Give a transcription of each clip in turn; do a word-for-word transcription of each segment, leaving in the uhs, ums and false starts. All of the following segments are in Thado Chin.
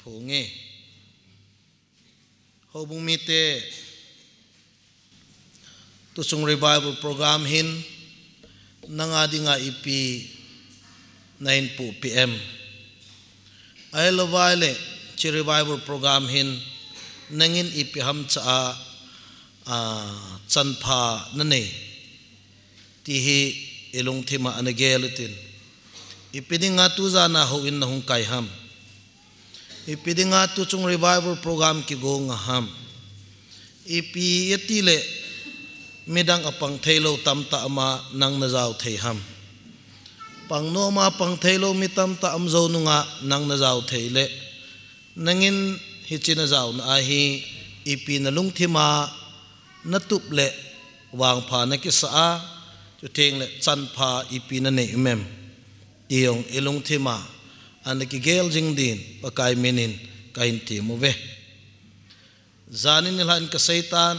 Phunge. Houbung mite, tuchung revival program hin nanga dinga ipi nahin pupi em? Ahilouva ahile, hiche revival program hin nangin ipi ham cha a, a, chanpha nanei, ti hi ilungthima ana gel utin. Ipi dinga tujan a houin nahung kai ham? Ipi dinga tuchung revival program kigong a ham? Ipi iti le midang apang theilou tamtah ama nang najao thei ham? Pang nom a pang theilou mi tamtah um jou nunga nang najao thei le, nangin hiche najaona a hi ipi nalungthima natup le vangpha nakisa a, chuteng le chanpha ipi nanei um em? Ti jong ilungthima ana kigel jing din Pakai minin kahin tem uve. Janin nilhah in kaseitan,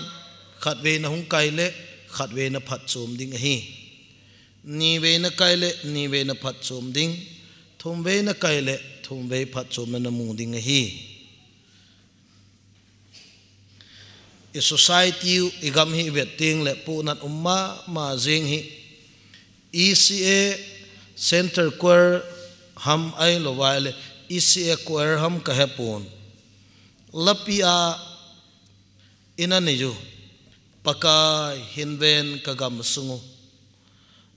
khatvei nahung kai le khatvei naphatchom ding ahi. Nivei nakai le nivei naphatchom ding. Thumvei nakai le thumvei phatchomna namu ding ahi. I society u, i gam hi i vet teng le pohnat um mama jeng hi. E C A Centre Choir ham ahilouva ahile E C A Choir ham kahepon. Lapi a ina nei u, Pakai hinven kagam sung u.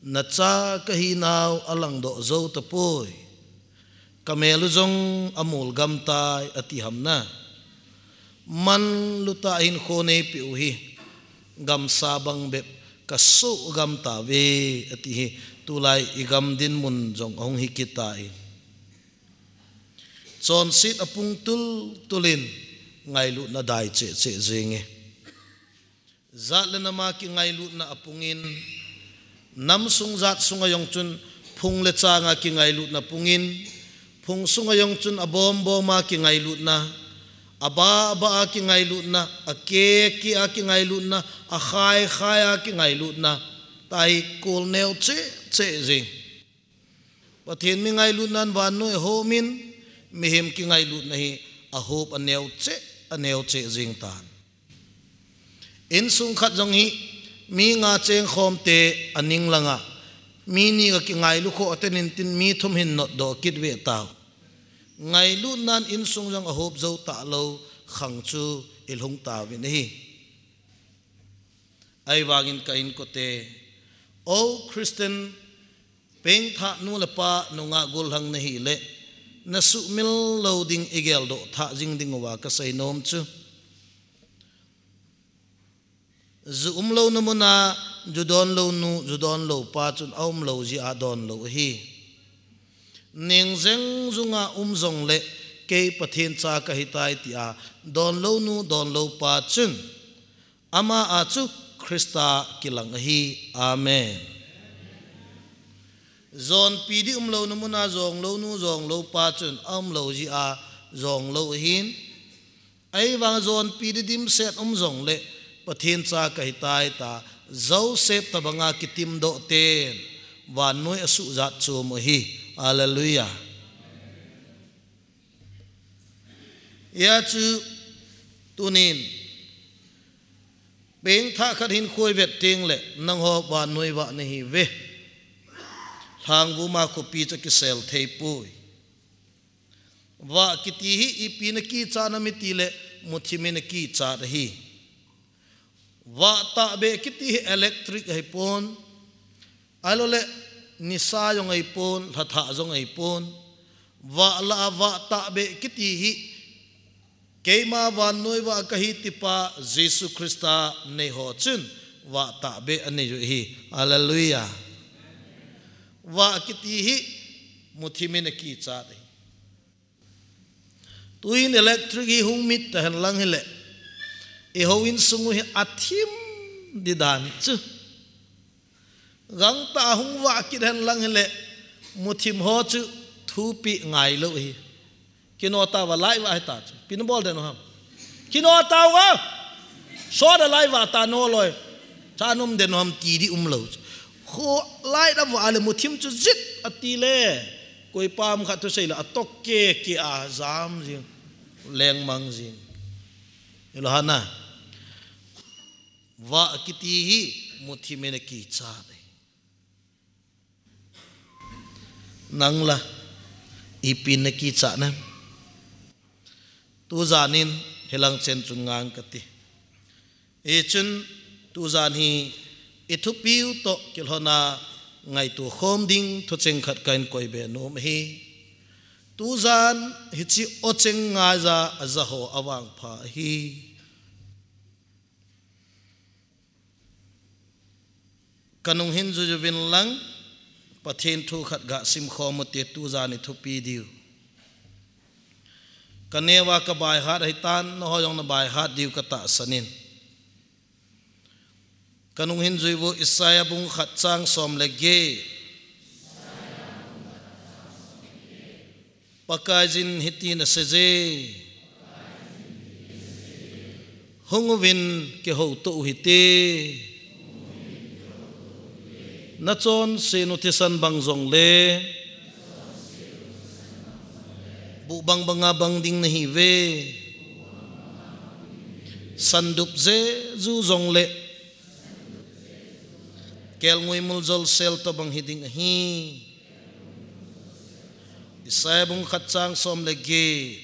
Nacha kahinau alangdoh jou tapoi. Kamel u jong amol gam tai ati ham na. Manlu tah a hinkho neipeh u hi gamsa bang bep kasoh gam tauve ati hi. Tulai i gam dinmun jong ahung hi kit tai. Chonset apung tultul in ngailutna dai cheh cheh jenge. Jat le nam a kingailutna apungin, nam sung jat sunga jong chun phung le chang a kingailutna pungin, phung sunga jong chun abom bom a kingailutna, aba aba a kingailutna, ake ake a kingailutna, akhai khai a kingailutna, tahi kol neo cheh cheh jing. Pathen mi ngailutnan vannoi ahom in, mihem kingailutna hi ahop aneo cheh, aneo cheh jing tan. Insung khat jong hi mi nga cheng khom te aning langa, mi ni ga kingailu khoh aten intin mi thum hin notdoh kit ve tau. Ngailutnan insung jong ahop jou talou khang chu ilhung tauvin ahi. Ahivangin ka inkote, O Christian, pengthah nu le pa nungah gollhang nahi le, nasuhmil lou ding igeldoh thah jing ding uva kasei nom chu. Ju umlouna muna, ju donlou nu, ju donlou pa chun aumlou jeh a donlou ahi. Ning jeng junga um jongle, kei Pathen cha kahitai tia, donlou nu, donlou pa chun, ama a chu Christa kilang ahi. Amen. Jonpi ding umlouna muna jonglou nu, jonglou pa chun aumlou jeh a jonglou ahin. Ahivang jonpi ding dimset um jongle Pathen cha kahitai ta, Joseph tabanga kitimdoh ten vannoi asuhjat chom u ahi. Hallelujah. Hijeh chun tunin pengthah khat hinkho ivet tengle nangho vannoi vah nahiuve. Lhangvuma khopi chu akisel theipoi. Vah kiti hi ipi in akichat ham itile muthim in akichat ahi. Vah tahbeh kiti hi electric ahipon. Ahilouleh nisa jong ahipon, lhathah jong ahipon. Vah lah a vah tahbeh kiti hi keima vannoi vah kahi tipa Jesu Christa neiho chun vah tahbeh anei u ahi. Hallelujah. Vah kiti hi muthim in akichat ahi. Tuin electric hi hung mit tahen lang hile, ihou insung u hi athim ding dan chu. Gangtah a hung vah kit hen lang hile, muthim ho chu thupeh ngailou ahi. Kino tauva light vah hita chu. Ipi nabol den u ham? Kino tauva. Soda light vah ta naloi. Cha nom den u ham ti ding umlou chu. Kho light avah le muthim chu jit atile, koipa um khat thusei le atok keke a jam jing. lengmang jing. Ilohana. Vah kiti hi muthim in akicha e. Nangla, ipi nakicha nam? Tujan in hilang chen chun ngang kati. Hichun tujan hi ithupiu toh kilhona ngaito khom ding thucheng khat kahin koibe nom ahi. Tujan hiche ocheng ngaiya ajaho avangpha ahi. Kanung hin juijuvin lang, Pathen thu khat gasim khom ute tujan ithupi diu. Kaneo a kabaihat ahitan, nangho jong nabaihat diu katahsan in. Kanung hin juiyu Isaiah bung khat chang som le get. Pakaiyin hitin aseiye. Hunguvin kihouto uhite. Nachonse u thisan bang jongle. Buh bang banga bang ding nahiuve. Sandup jeju jongle. Kelngoi mul jolsel tobang hiding ahi. Isaiah bung khat chang som le get.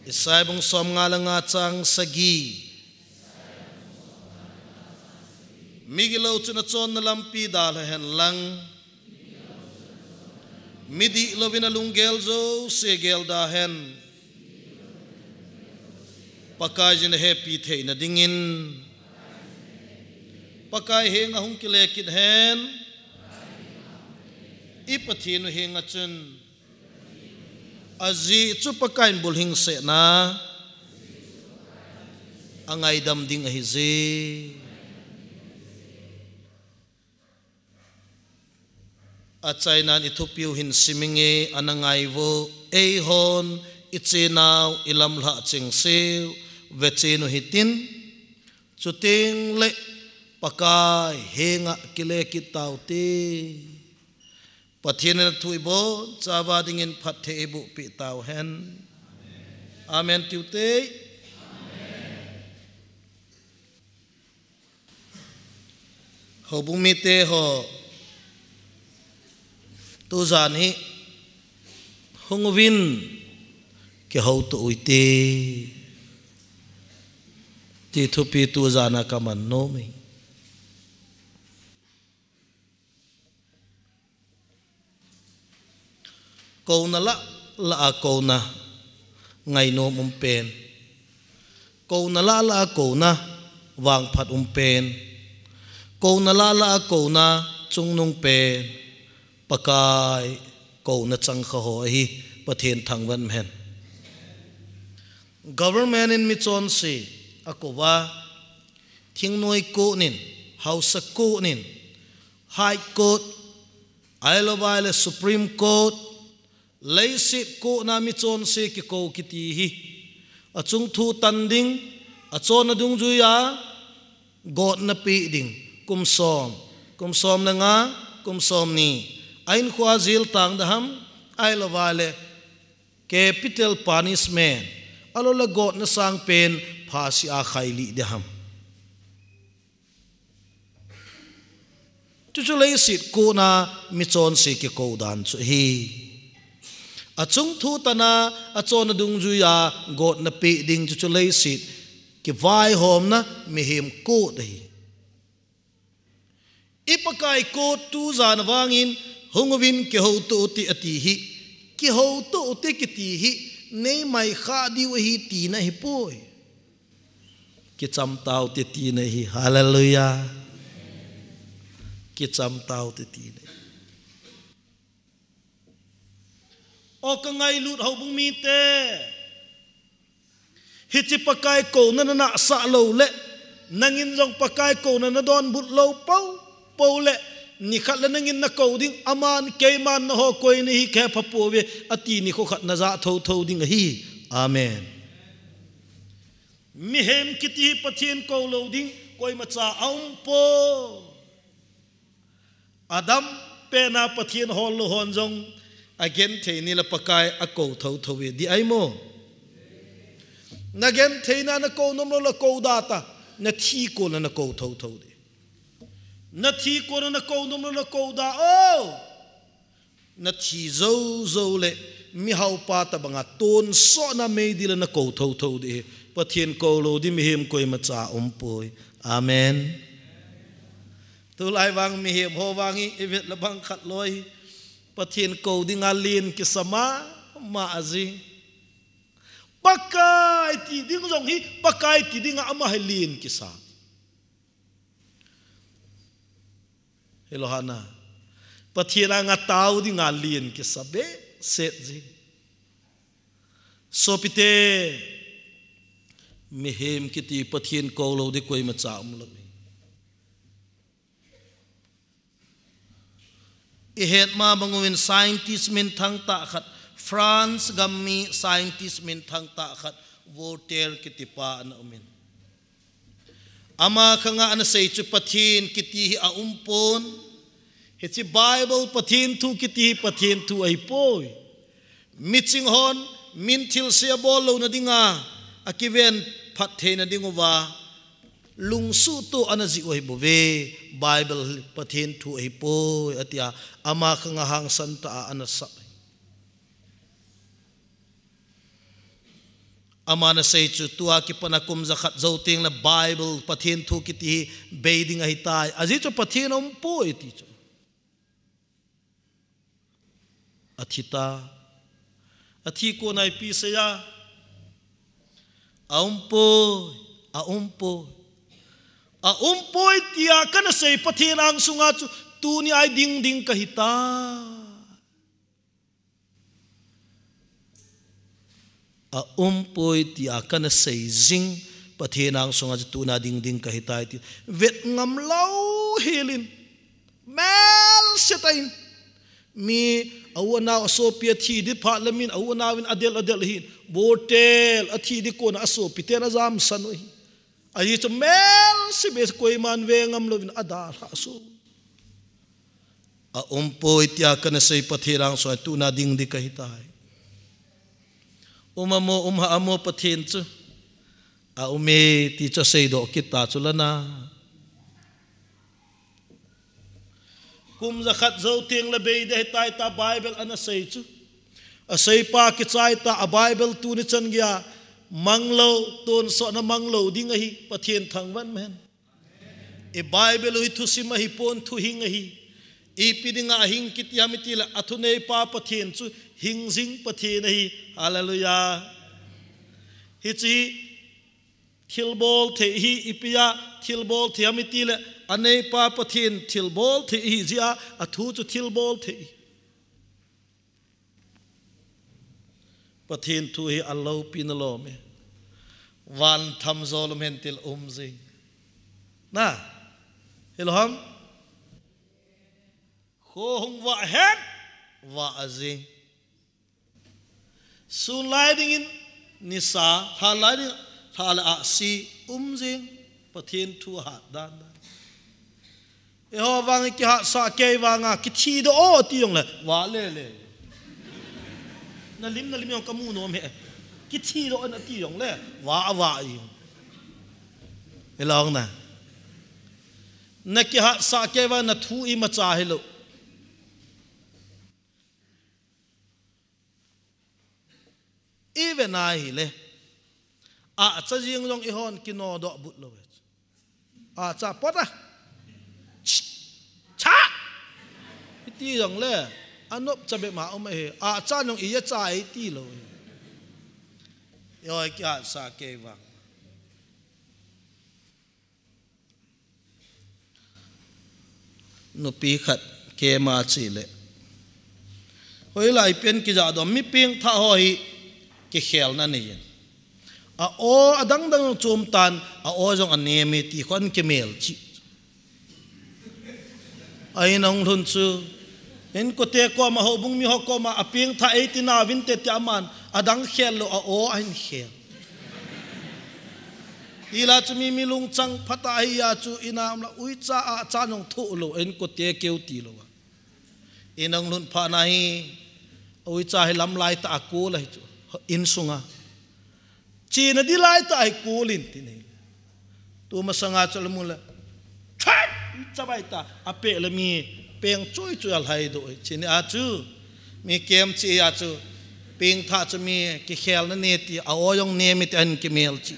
Isaiah bung som nga le nga chang sagi. Migilou chun achonna lampi dalha hen lang. Midih louvin alunggel jouse gelda hen. Pakaiyin ahepi theina dingin. Pakai henga hung kile kit hen. I Pathen u henga chun. Ajeh chu Pakaiyin bulhingsetna. Angaidam ding ahije. Achainan ithupiu hin siminge ana ngaiyu, eihon, ichenau, ilamlhah chengseu, vechen u hitin, chuteng le Pakai henga kile kit taute. Pathen in athu ibonchauva dingin phatthei eiboh peh tauhen. Amen tiute. Houbung mite ho, tujan hi hunguvin kihouto uhite. Ti thupi tujan a kaman nom e. Kouna lah lah a kouna ngainom um pen. Kouna lah lah a kouna vangphat um pen. Kouna lah lah a kouna chungnung pen. Pakai kouna changkha ho ahi, Pathen thangvah hen. Government in michonse akouva, thingnoi court in, haosa court in, High Court, ahilouva le Supreme Court, leiset court na michonse kikou kiti hi. Achung thu tan ding, achonna dungjuiya gotna pe ding, kum som, kum som le nga, kum som ni. Ahinkhoa jail tang ding ham, ahilouva le capital punishment, ahilouleh gotna sangpen phasi a khailih ding ham. Chuchu leiset court na michonse kikou dan chu ahi. Achung thu tan a, achonna dungjuiya gotna pe ding chuchu leiset kivaihomna mihem court ahi. I Pakai court tujan vangin hunguvin kihouto ute ati hi. Kihouto ute kiti hi neimai kha diu ahi tina ahipoi. Kicham taute tina ahi. Hallelujah. Kicham taute tina ahi. O kangailut houbung mite. Hiche Pakai kouna nanahsah lou le, nangin jong Pakai kouna nadonbut lou pou, pou le, nikhat le nangin nakou ding, aman keiman naho koi nahi kahepha pouve, ati nikho khat najah thotho ding ahi. Amen. Mihem kiti hi Pathen kou lou ding koimacha aumpoi. Adam pena Pathen hol lou hon jong Agenthei ni le Pakai akou thotho e, di ai mo. Nagenthei na nakou nom lou le kou da ta, nathi kon le nakou thotho di. Nathi kon le nakou nom lou le kou da o. Nathi jou jou le mihaupa tabanga tonsot na meidil a nakou thotho di. Pathen kou lou di mihem koimacha umpoi. Amen. Tulai vang mihem ho vang hi, i vet le bang khat loi. Pathen kou dinga lien kisa mama ahi. Pakai ti ding jong hi, Pakai ti dinga ama hi lien kisa. Hello hana. Pathen anga tao dinga lien kisa behseh ji. Sopite, mihem kiti Pathen kou lou di koimacha umlou. I het ma bang uvin scientist minthang tah khat, France gam mi scientist minthang tah khat, Voltaire kiti pa ana umin. Ama khanga ana sei chu Pathen kiti hi aumpon. Hiche Bible Pathen thu kiti hi Pathen thu ahipoi. Miching hon, min thilse abol louna dinga, akiven phattheina dinguva, lungsuhtoh ana jih u ahibouve, Bible Pathen thu ahipoi, atia, ama khanga hangsan tah a ana sah. Ama ana sei chu tua kipat a kum jakhat jou teng le Bible Pathen thu kiti hi bei ding ahitai. Ajeh chu Pathen aumpoi ti chu. Athi ta. Athi kon a ipi asei a. Aumpoi, aumpoi. Aumpoi tia kana sei Pathen angsunga chu tunia ding ding kahitai. Aumpoi tia kana sei jing, Pathen angsunga chu tunia ding ding kahitai ti. Vet ngam lou helin. Melse tah in. Mi a u a nao a sopi athi di phat le min a u a nao in adel adel hin. Botel athi di kon a sopi ten ajamsan u hi. Ajeh chu melse beh koiman ve ngam louvin adalhah so. Aumpoi tia kana sei Pathen angsunga tunia ding ding kahitai. Um a mo, um hah a mo Pathen chu. Aume ti chu aseidoh kit ta chu lana. Kum jakhat jou teng le bei ding ahitai tia Bible ana sei chu. Aseipa kichai ta a Bible tuni chan geiya mang lou, tonsot na mang lou ding ahi, Pathen thangvah in umhen. I Bible u hi thusim ahipon thuhing ahi. Ipi dinga hing kiti ham iti le athuneipa Pathen chu hing jing Pathen ahi. Hallelujah. Hiche hi thilbol thei hi, ipi a thilbol thei ham iti le aneipa Pathen thilbol thei ahi jeh a, athu chu thilbol thei. Pathen thu hi aloupina lom e. Van tham jol um hen ti le um jing. Na, hilou ham? Kho hung vah hen, vah jing. Sun lai dingin nisa, lha lai ding, lha le ahsi, um jing, Pathen thu ahat dan dan. Eiho vang kihatsah kei vanga, kithi doh o ti jong le, vah le le. Na lim, na lim jong kamu nom e. Kithi doh o nati jong le, vah, vah jing. Hilou na. Na kihatsah kei vang na thu imacha hilou. I ve nai hile. Acha jing jong eihon kinodoh but lou e. Acha pot a. Cha! Iti jong le. Anop cha bep ma um ahi. Acha jong i acha e ti lou. Eiho kihatsah kei vang. Nupi khat keima chele. Hoilai pen kijah dom mi pengthah ho hi kikhelna nei in. A o adang dang chom tan, a o jong anem e ti khon kimel chi. Ahin ahung lhun chu. Inkote koma houbung mi ho koma apengthah e ti nauvinte ti aman adang khel lou a o ahin khel. Tila chu mi, mi lungchang phatah ahi a chu inam la uicha a cha jong thoh lou, inkote keu ti lou a. Inung lhun phat na hi, Uicha hi lamlai tah a kul ahi chu. Insunga. Chena di lai tah a hi kul in ti nei. Tu masanga chu la mu le. Chat! Chabai ta. A pe le mi peng chui chui a lhai do. Chini a chu. Mi kem chi a chu. Peng tha chu mi kikhelna ne ti a o jong ne mi ti an kimel chi.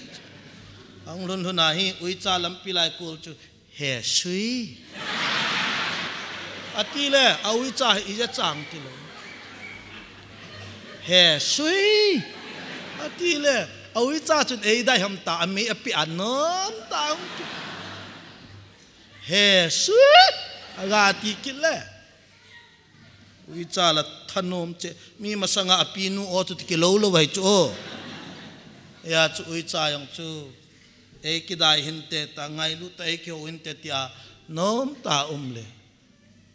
Ang lhun lhun a hi uicha lampi lai kul chu. He sui. Ati le, a uicha hi ija chang ti lo. He sui. Ati le, a uicha chun ei dai ham ta, a mi a pi a nom ta hung ti. He sui. A ga ti kit le. Uicha la thanom che. Mi masanga a pi nu o chu ti ki lo lo vai chu o. Ya chu uicha jong chu. Ei kidai hinte ta, ngailu ta, ei kiho hinte tia nom ta um le.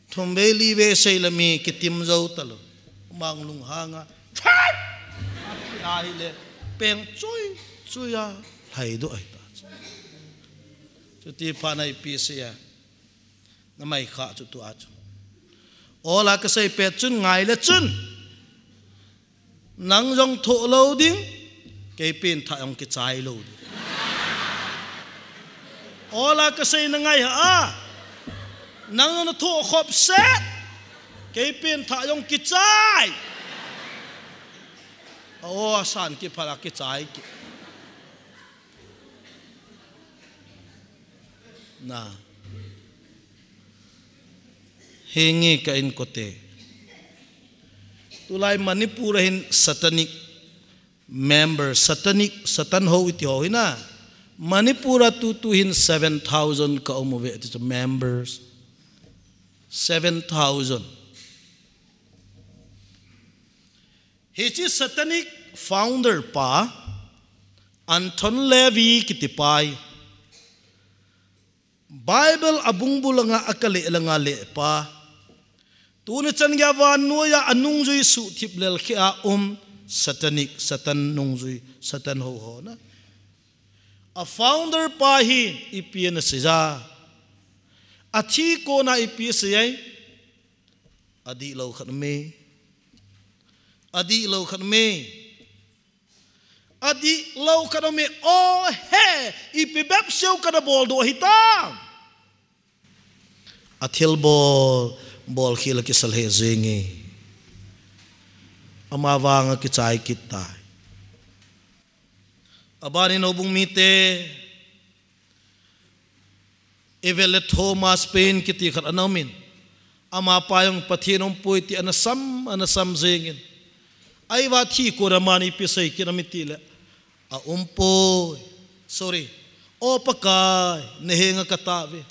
Thum vei li vei sei le mi kitim zo ta lo. Mang lung hanga. Chai! Ai le. Peng chui, chui a. Lhai do ai ta. Chuti pha nai pi se a. Na mai kha chu tu a chu. Ola ka sei pet chun ngai le chun. Nang jong tho lo ding, kei pen tha jong kichai lo ding. Ola ka sei na ngai ha a. Nang jong na tho khop se, kei pen tha jong kichai. A o san ki phala kichai ki. Na. Hingi ka in kote. Tulai Manipur hin satanic member, satanic, Satan ho iti ho hina. Manipur a tu tu hin seven thousand ka um ve ti members. Seven thousand. Hichi satanic founder pa, Anton LaVey kiti pai. Bible a bungbu langa a ka le langa le pa. Tuni chan gya van nuya a nungjui su thip lel khia um satanic, Satan nungjui, Satan ho ho na. A founder pa hi ipi na sija. A thi ko na ipi sijai. A di lo khat me. A di lo khat me. A di lo khat me. O he. Ipi bep seo kana bol do hi ta. A thil bol, bol khila kisal he zingi. Ama vanga kichai kit tai. Abani no bung mi te. Evel le Thomas Paine kiti khat ana um in. Ama pa jong Pathen um poi ti ana sam, ana sam jeng in. Ai va thi ko ra mani pi sei kin ami ti le. A um poi. Sorry. O Pakai, na henga ka ta ve.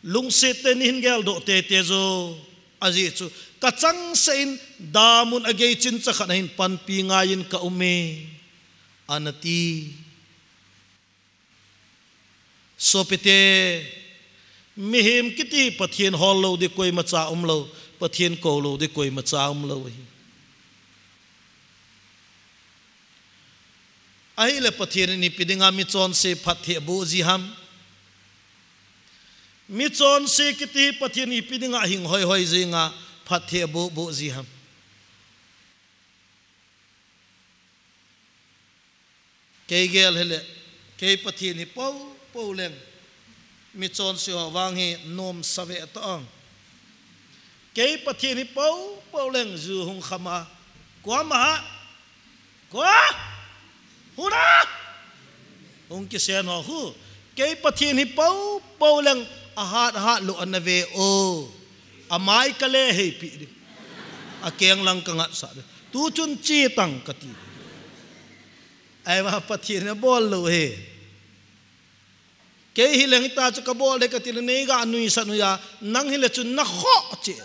Lungset te ni hin gel do te te zo. A ji chu. Ka chang se in damun a gei chin cha khat hin panpi ngai in ka um e. Ana ti. Sopite, mihem kiti Pathen hol lo di koima cha um lo, Pathen ko lo di koima cha um lo hi. Ahile Pathen in ipi dinga michonse phatthei abu ji ham. Michonse kiti Pathen ipi dinga hing hoi hoi jinga phatthei abu bu ji ham. Kei gel hele, kei Pathen hi po, po leng. Michonse ho vang hi nom sa ve ta ong. Kei Pathen hi po, po leng ju hung khama. Kua ma ha? Kua? Huna? Hung kisen ho hu. Kei Pathen hi po, po leng a hat, a hat lo ana ve o. A mai ka le hei pi di. A keng lang ka ngat sa di. Tu chun chi tang ka ti. Ai ma Pathen na bol lo he. Kei hi leng ta chu ka bol de ka ti le nei ga nui sa nui a nang hi le chun na kho che.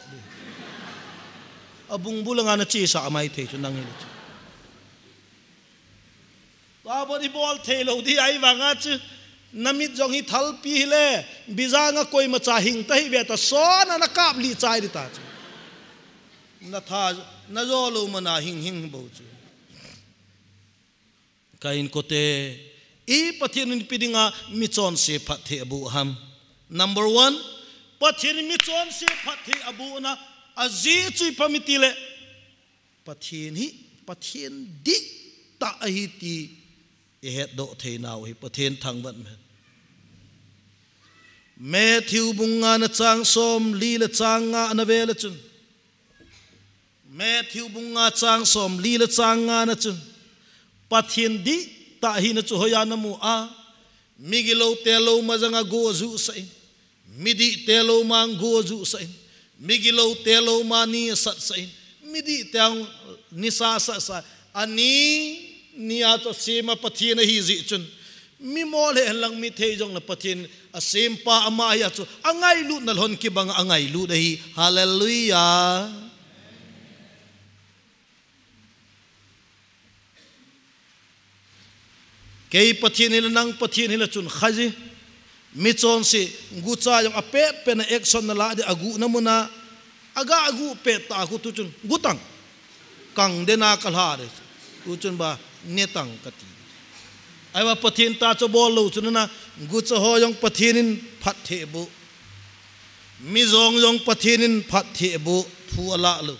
A bung bu langa na chi sa mai thei chu nang hi le chu. Tua bon i bol thei lo di ai vanga chu na mit jong hi thalpi hi le bizanga koima cha hing ta hi ve ta son a na kap li chai di ta chu. Na tha na jo lo mana hing hing bo chu. Ka in kote, i Pathen in ipi dinga michonse phatthei abu ham. Number one, Pathen in michonse phatthei abu na a ji chu ipi ham i ti le. Pathen hi, Pathen dihtah ahi ti i hetdoh theinau hi Pathen thangvah in. Matthew bung nga na chang somli le chang nga na ve le chun. Matthew bung nga chang somli le chang nga na chun. Pathen dihtah ahina chu hoiya na mu a. Migilou te lou ma janga go ajuh sah in. Midih te lou ma go ajuh sah in. Migilou te lou ma ni asat sah in. Midih te ang nisa asat sah. Ani, ni a chu asem a Pathen ahi jeh chun. Mi mo le hen lang mi thei jong le Pathen asempa ama ahi a chu. Angailutna lhon kibang angailut ahi. Hallelujah. Kei Pathen hile nang Pathen hile chun khaji. Michonse gucha jong apet pet na action na la di aguh na mun a. Aga aguh pet ta khu tu chun. Gu tang. Kang den a ka lha de. Tu chun ba ne tang ka ti. Ahivang Pathen ta chu bol lou chun na gucha ho jong Pathen in phatthei aboh. Mi jong jong Pathen in phatthei aboh. Phu ala lou.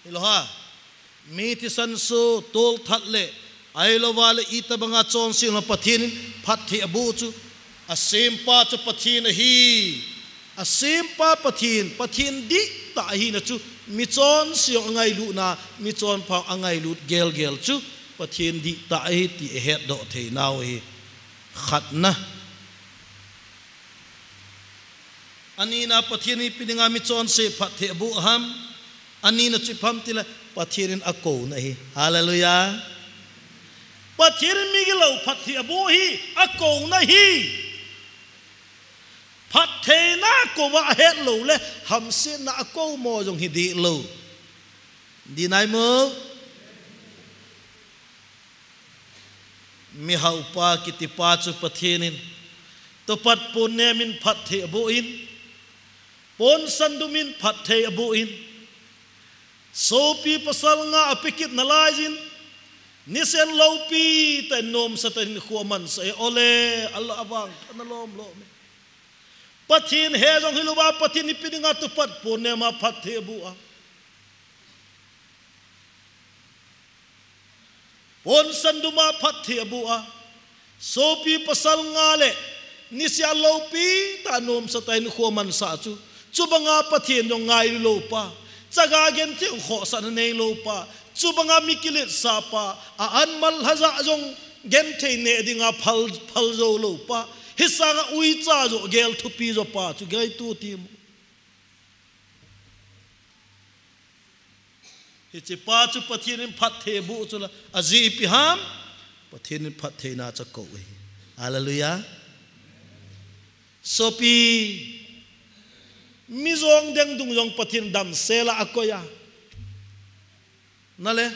Hilou ham. Mi thisan su, tolthat le, ahilouva le itobang a chonse lou Pathen in phatthei aboh chu. Asempa chu Pathen ahi. Asempa Pathen, Pathen dihtah ahina chu. Michonse jong angailutna, michonpha angailut gelgel chu. Pathen dihtah ahi ti i hetdoh theinau hi. Khatna. Anina Pathen in ipi dinga michonse phatthei aboh ham. Anina chu ipi ham tile Pathen in akouna ahi. Hallelujah. Pathen in migilou phatthei aboh hi akouna ahi. Phattheina akouva ahet lou le hamsetna akou mo jong hi dih lou. Dinai mo. Mihaopa kitipa chu Pathen in. Tupat pon nem in phatthei aboh in. Pon sandum in phatthei aboh in. Sopi pasal nga ape kit nalai jin. Nisen loupi tah in nomsa tah in kho amansah e ole. Ala avang ana lom lom e. Pathen he jong hilouva Pathen ipi dinga tupat pon nem a phatthei aboh a. Pon sandum a phatthei aboh a. Sopi pasal nga le nisia loupi tah nomsa tah in kho amansah chu. Chubanga Pathen jong ngailu lou pa. Chaga genthei khohsahna neilou pa. Chubanga mi kiletsah pa. A-an mal lhajah jong genthei neh dinga phal, phal jou lou pa. Hisanga uicha jo gel thupi jo pa chu ngaito timo. Hiche pa chu Pathen in phatthei aboh chu la. Ajeh ipi ham? Pathen in phattheina chu akou ahi. Hallelujah. Sopi. Mi jong deng dung jong Pathen damsel a akoi a. Nale.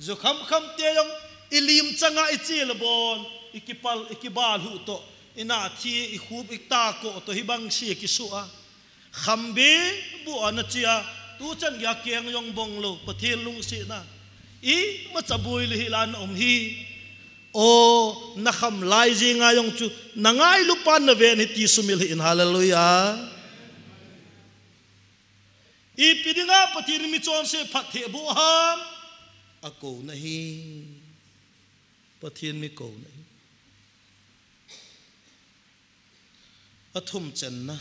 Ju kham kham te jong ilim changa iche le bon. Ikipal, ikibal hu to. Ina thi, ikhup, itakoh to hibang si kisu a. Kham be bu ana chia, tuchan gei a keng jong bong lou, Pathen lungsetna. Imacha boi le hi la na um hi. O, na kham lai jing a jong chu, na ngailu pan na ven hi ti sumil hih in, hallelujah. Ipi dinga Pathen in michonse phatthei aboh ham? Akouna ahi. Pathen mi kouna ahi. Athum channa.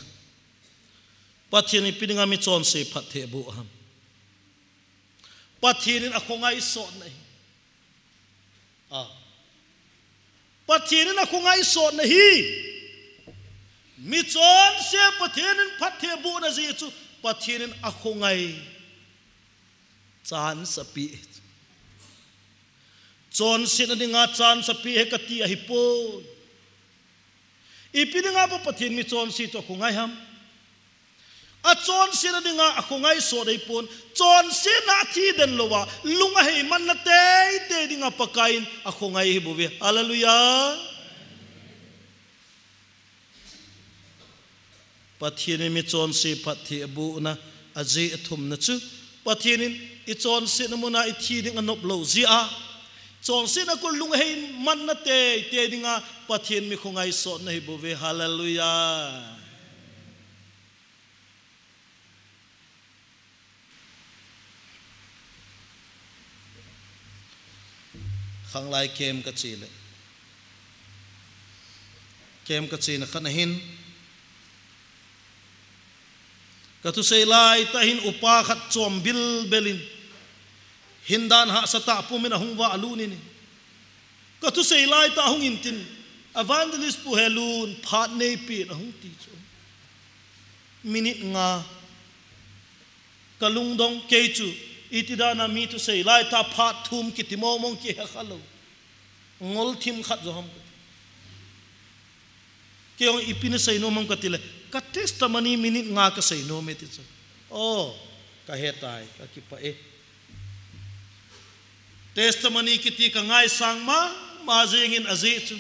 Pathen in ipi dinga michonse phatthei aboh ham? Pathen in akhongai sotna ahi. A. Pathen in akhongai sotna ahi. Michonse Pathen in phatthei abohna jeh chu Pathen in akhongai. Chance apeh. Chonsetna dinga chance apeh e kati ahipoi. Ipi dinga Pa Pathen michonse chu akhongai ham? Achonsetna dinga akhongai sot ahipon. Chonsetna athi den louva, lung ahei manna teitei dinga Pakai in akhongai ahibouve. Hallelujah. Pathen in michonse phatthei abohna ajeh athumna chu, Pathen in ichonsetna muna ithi ding anop lou jeh a, chonsetna kon lung ahei manna teitei dinga Pathen mi khongai sotna ahibouve. Hallelujah. Khanglai camp ka che le. Camp ka chena khat na hin, ka thusei lai tah hin upa khat chom bilbel in, hindan hahsa tah pumin ahung valut in, ka thusei lai tah hung in tin, Evangelist Pu Helun phat neipe in ahung ti chu. Minute nga. Ka lungdong kei chu, iti dan a mi thusei lai tah phat thum kiti mong mong kihe kha lou. Ngol thim khat jo ham kati. Kei jong ipi na sei nom ham kati le, ka testimony minute nga ka sei nom e ti chu. Oh, ka he tai, ka kipah e. Testimony kiti ka ngaisang mama jing in ajeh chu,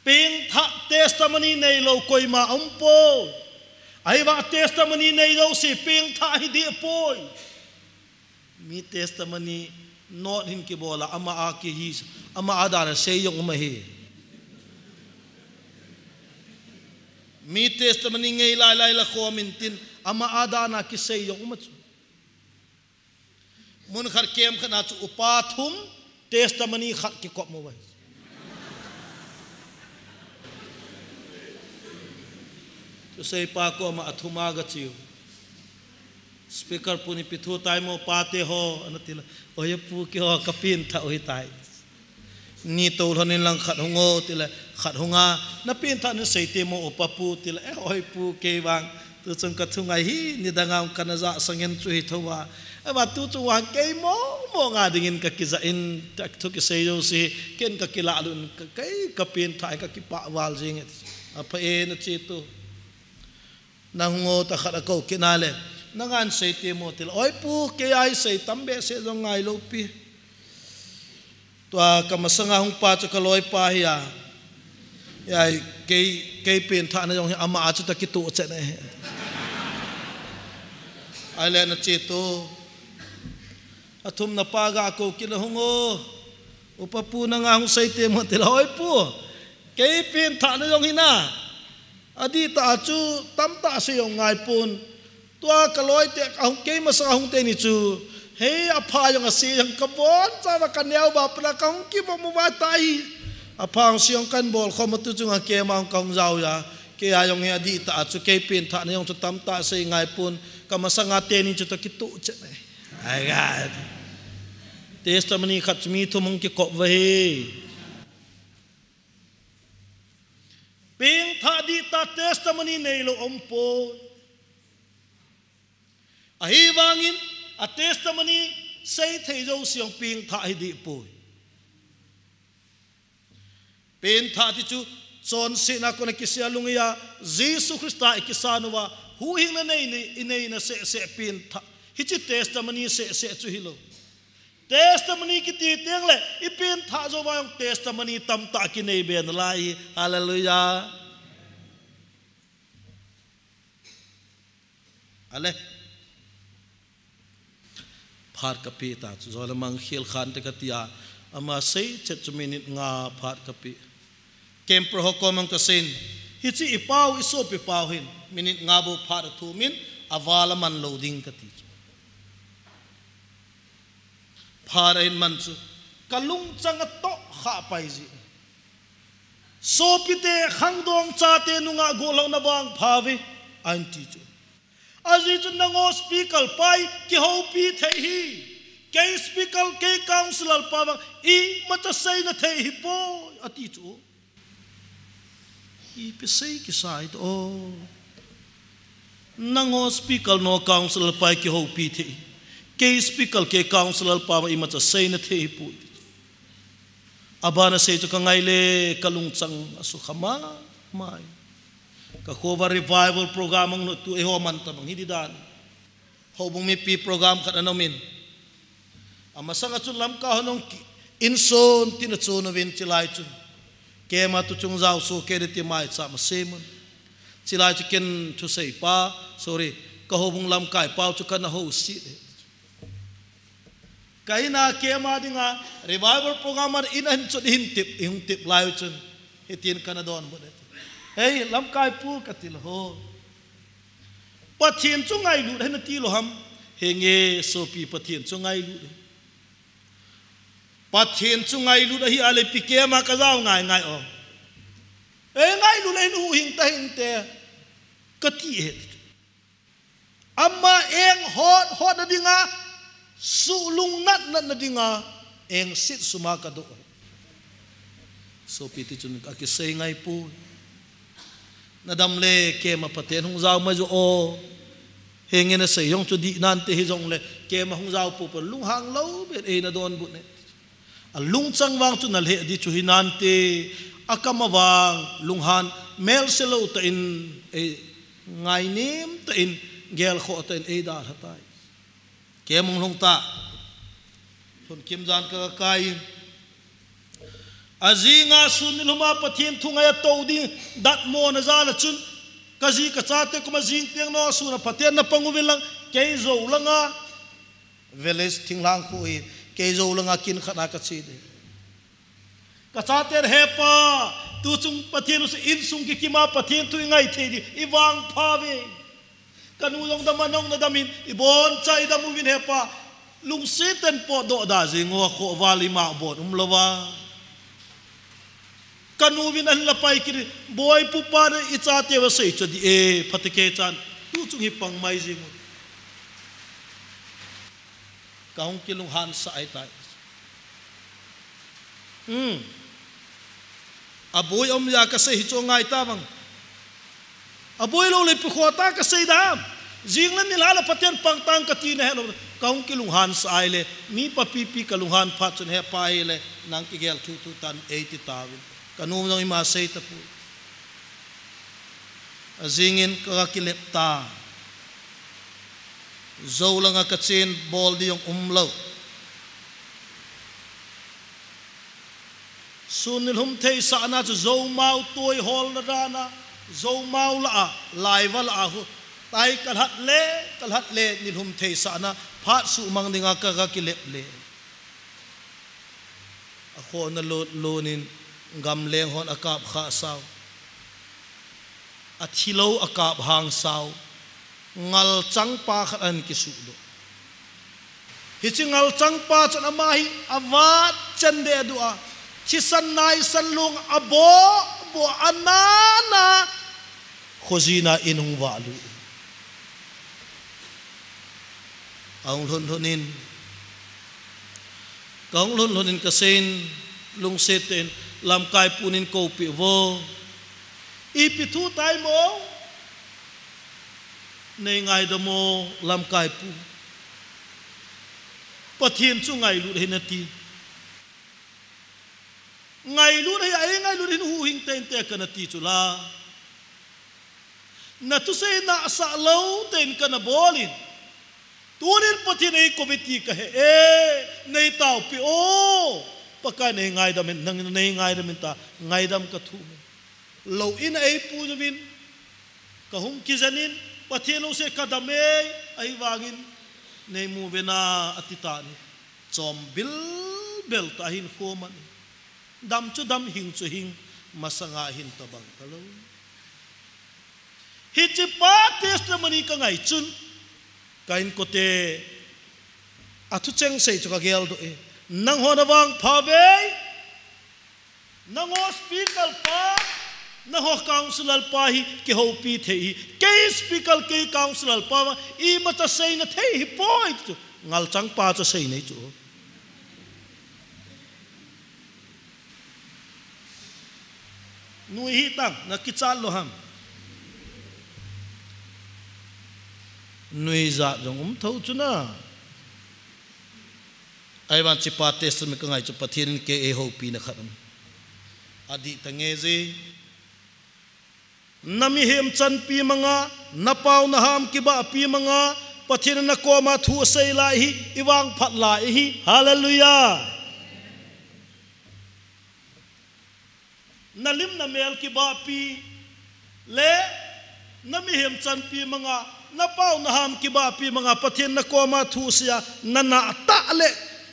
pengthah testimony neilou koima aum poi. Ahivang testimony nei jouse pengthah hi deh poi. Mi testimony note hin kibol a, ama a kihi, ama a dan a sei jong um ahi. Mi testimony ngei lai lai la khom in tin, ama a dan a kisei jong um a chu. Mun khat camp khat na chu upa thum, testimony khat kikop mo vai. Thusei pa koma athum a ga cheu. Speaker pun ipi thu tai mo pate ho, ana ti le. Oi pu, keiho ka pengthah u hitai. Ni to lhon in lang khat hung o ti le, khat hung a, na pengthah na sei te mo upa pu ti le, eh, oi pu, kei vang tu chung ka thungai hi, nidang a kana ja sang in chu hi tho a. Ahivang tu chung vang kei mo mo nga ding in ka kija in, ka thu kisei jouse, ken ka kilah lut in, ka, kei ka pengthah, ka kipah val jing e. Apha e, na che tu. Na hung o ta khat a kou kit na le, na ngan sei te mo ti le, oi pu, kei a hi sei tam behseh jong ngai lou pi. Tua ka masanga hung pa chu ka loi pa hi a. Ai, kei, kei pengthah na jong hi ama a chu ta kituh chet na hi. Ai le, na che tu. Athum na pa ga kou kit le, hung o. Upa pu, na nga hung sei te mo ti le, oi pu, kei pengthah na jong hi na. Adih tah a chu tamtah sei jong ngai pon. Tua ka loi te, ahung kei masang ahung te ni chu. Hei, apha jong ase jong ka boncha va ka neo va pala ka hung kibom uva tai. Apha jong ase jong kan bol khom a tu chung a kei ma jong ka hung jao ja. Kei a jong hi adih tah a chu kei pengthah na jong chu tamtah sei ngai pon. Ka masanga te ni chu ta kituh chet na hi. Ai ga. Testimony khat chu mi thum hung kikop va hi. Pengthah dih tah testimony neilou aum poi. Ahivangin a testimony sei thei jouse jong pengthah hi dih poi. Pengthah ti chu chonsetna kona kisei a lunggel a Jesu Christa i kisan uva huhhingna nei, nei, i neina seh seh pengthah. Hiche testimony seh seh chu hilou. Testimony kiti teng le, i pengthah jou uva jong testimony tamtah kinei be nalai. Hallelujah. Ale. Phat ka pe ta chu, jole mang khel khan te ka tia, ama sei chet chu minute nga phat ka pe. Camper ho koma ka seiyin, hiche i pau, i sopi pau hin, minute nga bou phat a thum in, aval a man lou ding ka ti chu. Phat ahin man chu, ka lungchang a toh kha pai ji. Sopi te khangdong chate nunga gollhang na vangpha ve, ahin ti chu. Ajeh chu nangho speaker pa hi kihoupi thei hi. Kei speaker, kei councillor pa vang imacha seina thei hi poi, ati chu. Ipi sei kisai to. Nangho speaker, nangho councillor pa hi kihoupi thei. Kei speaker, kei councillor pa vang imacha seina thei hi poi. Abana sei chu ka ngai le ka lungchang a sukha mama e. Ka khova revival program ang no tu eiho man tabang hi di dan. Houbung mipi program khat ana um in. Amasanga chu Lamka hon hung ki, inson tin a chun uvin chilai chun. Keima tu chung jao so ke de ti mai cha ma se mun. Chilai chu ken thusei pa, sorry, ka houbung lamkai pau chu kana housi de. Ka ina keima dinga revival program a in ahin chun ihin tip, ihung tip lai chun. Hitin kana donbut e. Hei, lamkai pu ka ti lou ho. Pathen chu ngailut hen nati lou ham. Henge sopi Pathen chu ngailut hen. Pathen chu ngailut ahi a le ipi camp a kajao ngai ngai o. Ei ngailut ahin huhhing tahinte kati e. Ama eng hot hot na dinga, suh lungnat nat na dinga, eng sit suma kadoh. Sopi tichun akisei ngai pu. Nadam le camp a Pathen hung jao mai jo o. Henge nasei jong chu dih nante hijongle camp a hung jao pu pu lunghang lou ben eina donbut ne. Alungchang vang chu nalheh di chu hinante, akam a vang lunghan melse lou tah in, ei ngainem tah in, gelkhoh tah in ei dalha tai. Camp hung lhung ta. Lhunkim jan kakai in. Ajinga sun nilhum a Pathen thu ngai a tou ding datmo na jal a chun, kaji kachate koma jing teng nung a sun a Pathen na pang uvin lang, kei jou langa village thinglhang khu hi, kei jou langa kin khat a kache ding. Kachaten hepa, tuchung Pathen u se insung kikima Pathen thu ingai thei ding, ivangpha uve. Kanu jong dam a nung nadam in, iboncha idam uvin hepa, lungset in potdoh da jing o, akhoh val ima bon umlouva. Kanu vin ahin la pai kit in, boi pu pa ne ichate va sei chu di e, phatecha chan, tuchung hi pang mai jing u. Kahung kilunghan sah ahitai. Hmm. Aboi um jeh a kasei hi chu ngai ta vang. Aboi lou le ipi khoh ta kasei dam. Jing le nilhah le Pathen pang tang kati nahet lou. Kahung kilunghan sah ahile, mi papi pi kalunghan phat chun hepa hile, nang kigel thuthu tan eiti tauvin. Kanu jong ima sei tapoi. Ajing in ka, kakilep ta. Jou langa kachen bol ding jong umlou. Sun nilhum theisahna chu Joumau toi holna dana, Joumau lah a, Laiva lah a hu. Tai kalhat le, kalhat le nilhum theisahna, phat suhmang dinga ka, kakilep le. Akhohna lut lut in gamleng hon akap khah sau. Athilou akap hang sau. Ngalchang pa khat ahin kisuhdoh. Hiche ngalchang pa chun ama hi avat chen deh duh a. Thisan naisan long aboh boh a nana. Khojin a in hung vah lut. Ahung lhun lhun in, kahung lhun lhun in kasei in, lungset tah in, lamkai pun in koupeh vo. Ipi thu tai mo? Nei ngaidam o, lamkai pu. Pathen chu ngailut ahi nati. Ngailut ahi, ei ngailut ahin huhhing tah inte kana ti chu la. Na thusei nahsah lou tah in kana bol in. Tunin Pathen eikou e ti kahe e, nei taopi o. Pakai nei ngaidam in, nangin nei ngaidam in ta, ngaidam kathum e. Lou in eipu jouvin, kahung kijen in, Pathen lou se kadam e, ahivangin, nei mu uvin a, ati tan e. Chom bilbel tah in khoman. Dam chu dam, hing chu hing, masanga hin tobang talou. Hiche pa testimony kangai chun, ka inkote, athu cheng sei chu kageldoh e. Nangho navangpha uve. Nangho speaker pa, nangho councillor pa hi kihoupi thei hi. Kei speaker, kei councillor pa, imacha seina thei hipoi chu. Ngalchang pa chu seinei chu. Nui hitang, nakichat lou ham? Nuijat jong um thou chu na. Ahivang hiche pa testimony kangai chu Pathen in kei eihoupina khat um. Adih tange ji. Namihem chanpi manga, napao naham kibahpi manga, Pathen in nakoma thu asei lai hi, ivangphat lai hi. Hallelujah. Nalim namel kibahpi le, namihem chanpi manga, napao naham kibahpi manga, Pathen nakoma thu asei a, nanah tah le,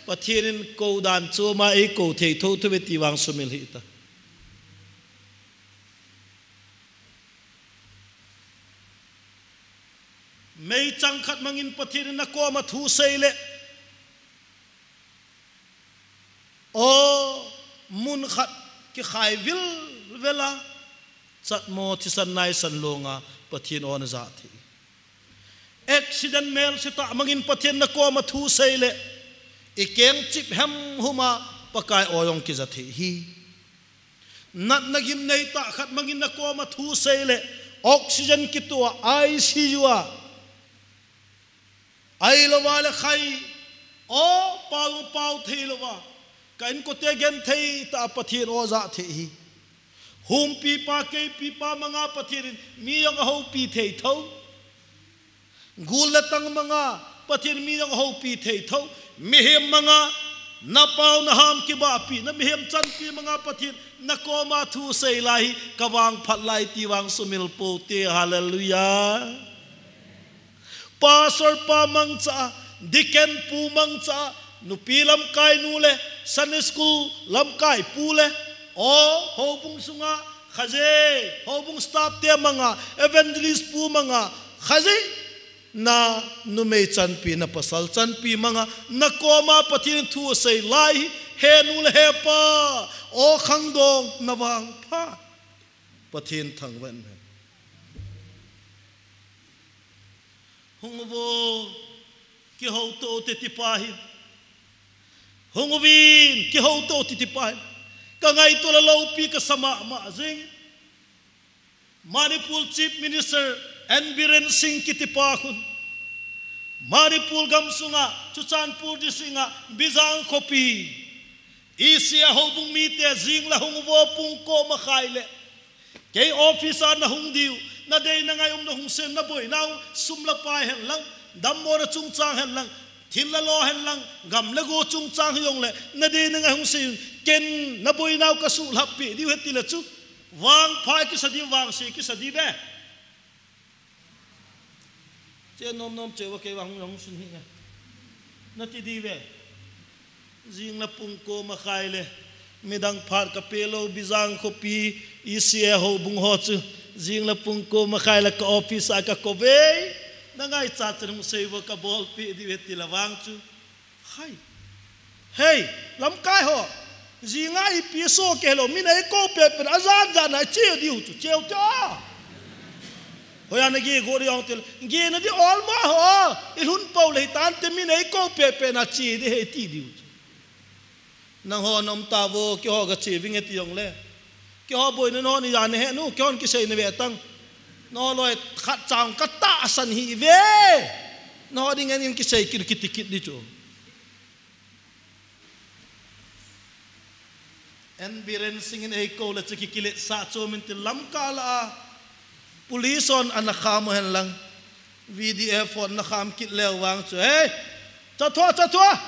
Pathen in kou dan chom a eikou thei thou thou ve ti vang sumil hih ta. Meichang khat mangin Pathen in nakoma thu asei le, O, mun khat kikhai vilvel a, chatmo thisan naisan longa Pathen aw najah thei. Accident melse tah mangin Pathen nakoma thu sei le, ikeng chip hemhum a Pakai aw jong kija thei hi. Natna gimnei tah khat mangin nakoma thu sei le, oxygen kitoh a, I C U a, ahilouva le khai, o, pao pao thei louva, ka inkote genthei tah a Pathen aw jah thei hi. Humpi pa, keipi pa manga Pathen in mi jong ahoupi thei tho. Gul le tang manga Pathen in mi jong ahoupi thei tho. Mihem manga napao naham kibahpi, namihem chanpi manga Pathen nakoma thu sei lai hi, kavangphat lai ti vang sumil pou te. Hallelujah. Pastor pa mangcha, deacon pu mangcha, nupi lamkai nu le Sunday school lamkai pu le, o, houbung sunga khaje, houbung staff te manga, evangelist pu manga khaje, na numei chanpi, na pasal chanpi manga nakoma Pathen thu asei lai hi, he nu le he pa, o khangdong, navangphat Pathen thangvah in. Hung uvo, kihouto te ti pa hi. Hung uvin, kihouto te ti pa hi. Ka ngaito le loupi kasa mama jing. Manipur Chief Minister N Biren Singh kiti pa khun Manipur gamsunga, Churachandpur district a, Bijang khopi, E C A houbung mite jing le hung uvo pung ko makhai le, kei office a nahung diu, nadei nangai um nahung sei, naboinau sum le pai hen lang, dammona chungchang hen lang, thil le lo hen lang, gam le go chungchang hijongle, nadei nangai hung sei, ken naboinau kasuhlhap peh diu ahi ti le chu, vangphat kisa diu, vangse kisa diu ve. Che nom nom che uva kei vang hung, hung sun hih nge, nati diu ve. Jing le pung ko makhai le, midang phat kapeh lou, Bijang khopi, E C A houbung ho chu, jing le pung ko makhai le ka office a kakou ve. Nangaichat chan hung sei uva, kabolpeh diu ahi ti le vang chu. Hai. Hei, lamkai ho. Jinga ipi soh kei lou, min eikou pehpeh, ajan jan a iche diu chu, cheu te o. Hoiya nage go diu ti le, gena di ol ma ho, ilhun pou le hitante, min eikou pehpeh na che di ahi ti diu chu. Nangho nom tauvo, keiho gache vinge ti jongle. Keiho boina nangho ni jan ahi nu, keihon kisei nave tang. Nangho loi khat chang katahsan hih ve. Nangho ding in kisei kit kiti kit di chu. N Biren Singh in eikou le chu kikiletsah chom in ti, lamkai lah a police hon ana kham u hen lang, V D F hon ana kham kit leu vang chu, hei, chathu a, chathu a,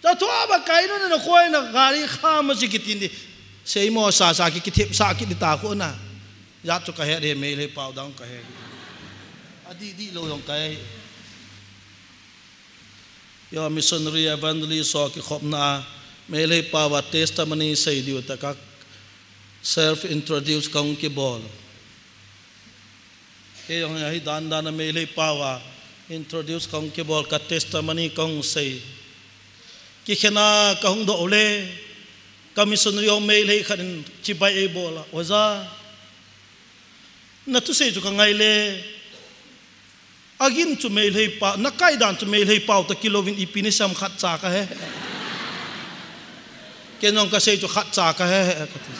chathu a, ba kai nu na koi na gari kham a chi kiti di. Seimo sasa ki, kithepsah kit di ta khu na. Jat chu kahe di, Meitei pau dang kahe. Adih dih lou jong kahe. Yo, missionary evangelist ho kikhopna a, Meitei pau a testimony sei diu tah a, self introduce kahung kibol. Kei jong hi dan dan a Meitei pau a introduce kahung kibol, ka testimony kahung sei. Kikhen a kahung doh le, ka missionary ho Meitei khat in chibai eibol a, Oja, nathusei chu kangai le, agin chu Meitei pau, nakai dan chu Meitei pau tah kilou vin ipi nasei ham khatcha kahe. Kei jong kasei chu khatcha kahe, kati.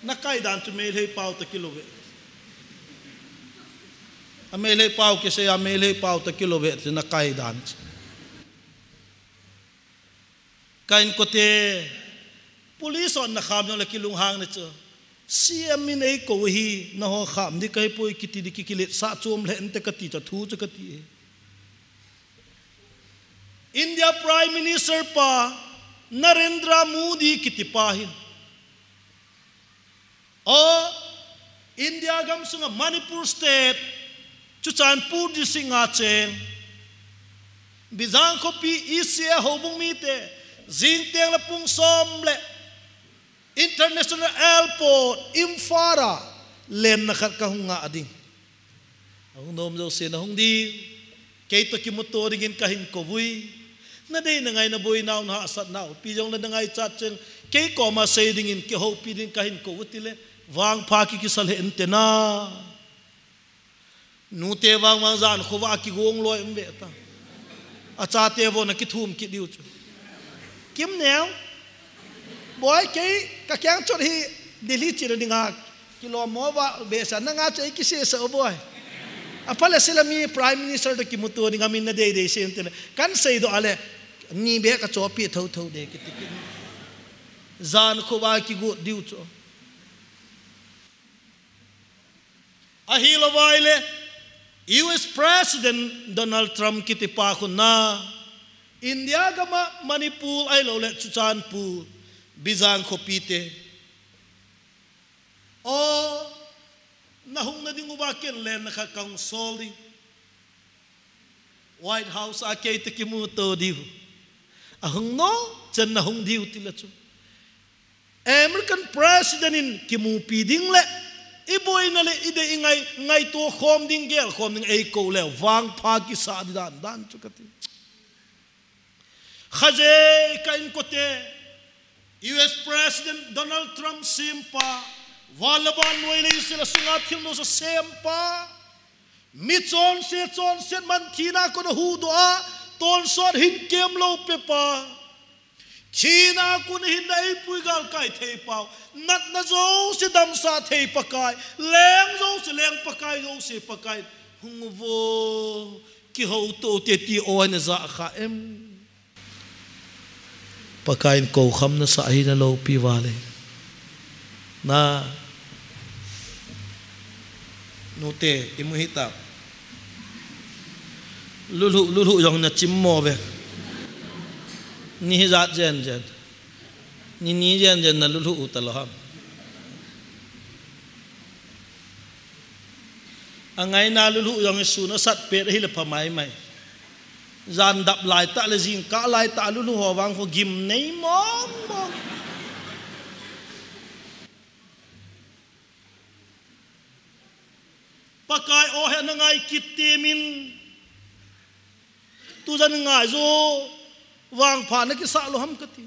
Nakai dan chu Meitei pau tah kilou ve. A Meitei pau kisei a Meitei pau tah kilou ve chu nakai dan chu. Ka inkote, police hon ana kham jongle kilunghang na chu. C M in eikou hi, nangho kham di kahipoi kiti di kikiletsah chom lheh inte kati chu, thu chu kati e. India Prime Minister pa Narendra Modi kiti pa hin, o, India gamsunga Manipur State, Churachandpur District a cheng, Bijang khopi E C A houbung mite, jingteng le pung som le International Airport, Imphal a lenna khat kahung ngah ding. Ahung nom jouse nahung ding. Kei toh kimuto dingin kahin kou uve. Nadei nangai naboinau nahahsatnau pi jongle nangaichat cheng. Kei koma sei dingin kihoupi ding kahin kou uve tile. Vangpha kikisah lheh inte na. Nute vangvang jan khovah a kigong loi um ve ta. Achate vo nakithum kit diu chu. Kim neo. Boi kei kakeng chot hi Delhi china dinga. Kilom mo va behseh nanga chu eikisehsah u boi. Apha le sila mi Prime Minister toh kimuto dinga min nadei dei sem tile. Kan seidoh a le. Ni beh kachopi thotho de kiti kit. Jan khovah a kigot diu chu. Ahilouva ahile, U S President Donald Trump kitipa khun na, India gama Manipur ahilouleh Churachandpur, Bijang khopite. O, nahung nading uva ken lenna khat kahung sol ding. White House a kei toh kimuto diu. Ahung nom chan nahung diu tile chu. American President in kimupi ding le, iboina le idei ingai, ngaito khom ding gel khom ding eikou le, vangpha kisah ding dan dan chu kati. Khatvei ka inkote, U S President Donald Trump sempa, van le van nuai leiset a sunga thildoh sa sempa, mi chonse, chonset man thina kona huhdoh a, tonsot hinkho lou pepa. Thina kona hinna eipui galkai thei pau. Natna jouse damsah thei Pakai. Leng jouse leng Pakai, jouse Pakai. Hung uvo, kihouto ute ti o ana jah kha em. Pakai in kou kham nasah hi naloupi uva le. Na. Nute, imu hita. Lulhu, lulhu jong nachim mo ve. Ni hijat jen jen. Ni ni jen jen nalulhu u talou ham. Angaina lulhu jong hi sun asat pet ahile pha maimai. Jan dap laitah le jingkah laitah lulhu ho vang khu gim nei mong mong. Pakai o he nangai kit temin. Tujan ngai jo vangpha nakisah lou ham kati.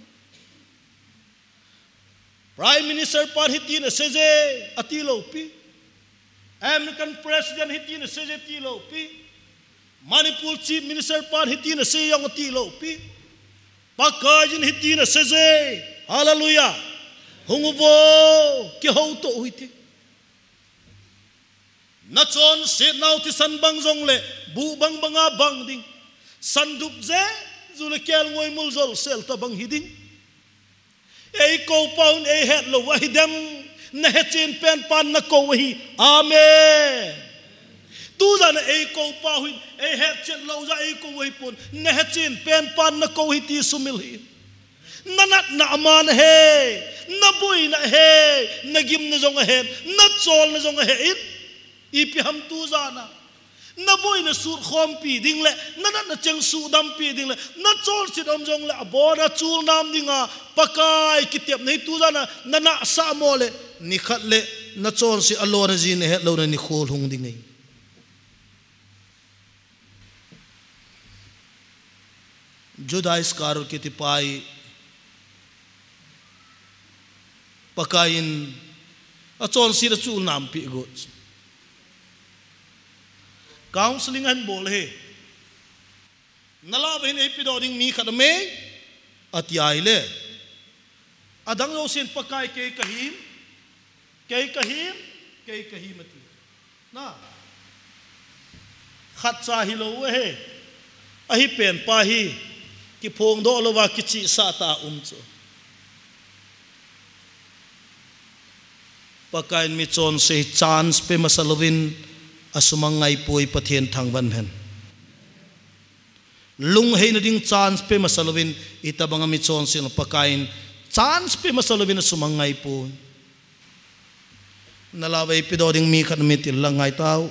Prime Minister pan hitin aseiye, ati lou pi. American President hitin aseiye, ati lou pi. Manipur Chief Minister pan hitin asei jong ati lou pi. Pakaiyin hitin aseiye. Hallelujah. Hung uvo, kihouto u hite. Nachonsetnau thisan bang jongle, buh bang banga bang ding. Sandup je, ju le kelngoi mul jolsel tobang hiding. Eikou pau hin eihet lou ahi dem, nahechen pen pan nakou ahi. Amen. Tujan a eikou pau hin, eihetchet lou jeh a eikou ahi pon, nahechen pen pan nakou ahi ti sumil hih in. Nanatna aman ahe, naboina ahe, nagimna jong ahe, nacholna jong ahe in. Ipi ham tujan a. Naboina sutkhompi ding le, nanatna cheng sudampi ding le, nachonset um jongle, abona chulnam dinga, Pakai kitepna hi tujan a, nanahsah mo le, nikhat le, nachonset alona jin ahet louna nikho hung ding ahi. Judas Iskariot kitipa hi Pakaiyin achonset a chulnam peh got. Counseling ahin bol e. Nalah uva hin eipedoh ding mi khat aume, ati ahile. Adang jousen Pakai kei kahim, kei kahim, kei kahim ati. Na. Khatcha hilou ahi. Ahi pen pa hi. Kiphongdoh louva kichihsah tah a um chu. Pakaiyin michonse hi chance pe masa louvin asumang ngaipoi Pathen thangvah hen. Lungheina ding chance pe masa louvin, itobanga michonse Pakaiyin chance pe masa louvin asumang ngaipoi. Nalah uva eipedoh ding mi khat aume ti lang ngai tau.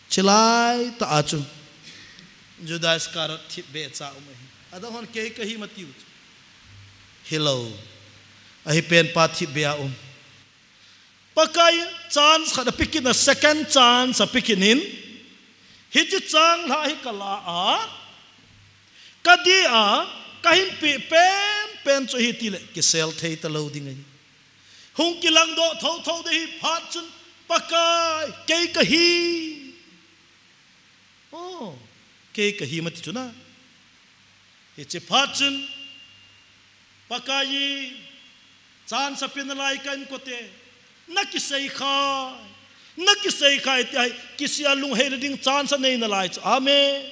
Chilai tah a chu Judas Iskariot thipbeh cha um ahi. Adang hon kei kahim atiu chu. Hilou. Ahi pen pa thipbeh a um. Pakai chance khat apekin, a second chance apekin in, Hiche changlhah hi kala a, kadih a, kahin peh penpen chu ahi tile, kisel thei talou ding ahi. Hung kilangdoh thotho ding ahi. Phat chun, Pakai, kei kahi. Oh, kei kahi mati chu na. Hiche phat chun, Pakai in, chance ape nalai ka inkote, nakisei khai, nakisei khai ti ahi, kisih a lungheina ding chance anei nalai chu. Amen.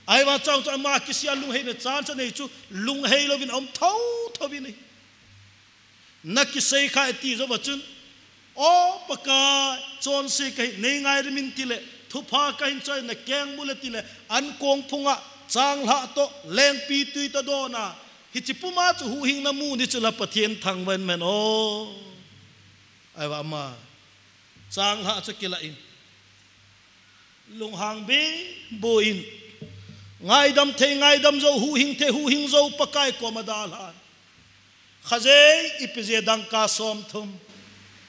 Ahivang chun ama kisih a lungheina chance anei chu, lunghei louvin aum thotho vin ahi. Nakisei khai ti jouva chun, O Pakai, chonse kahi, nei ngaidam in tile, thupha kahin choi, nakeng mu le tile, ankong phunga changlhah toh, lengpi tui toh adon a, hiche puma chu huhhingna mun hi chu la Pathen thangvah in ahi. O, ahivang ama, changlhah chu akilah in, lunghang beh beh in, ngaidam thei ngaidam jou, huhhing thei huhhing jou, Pakai koma adalhan. Khatvei ipi jeh a dangka somthum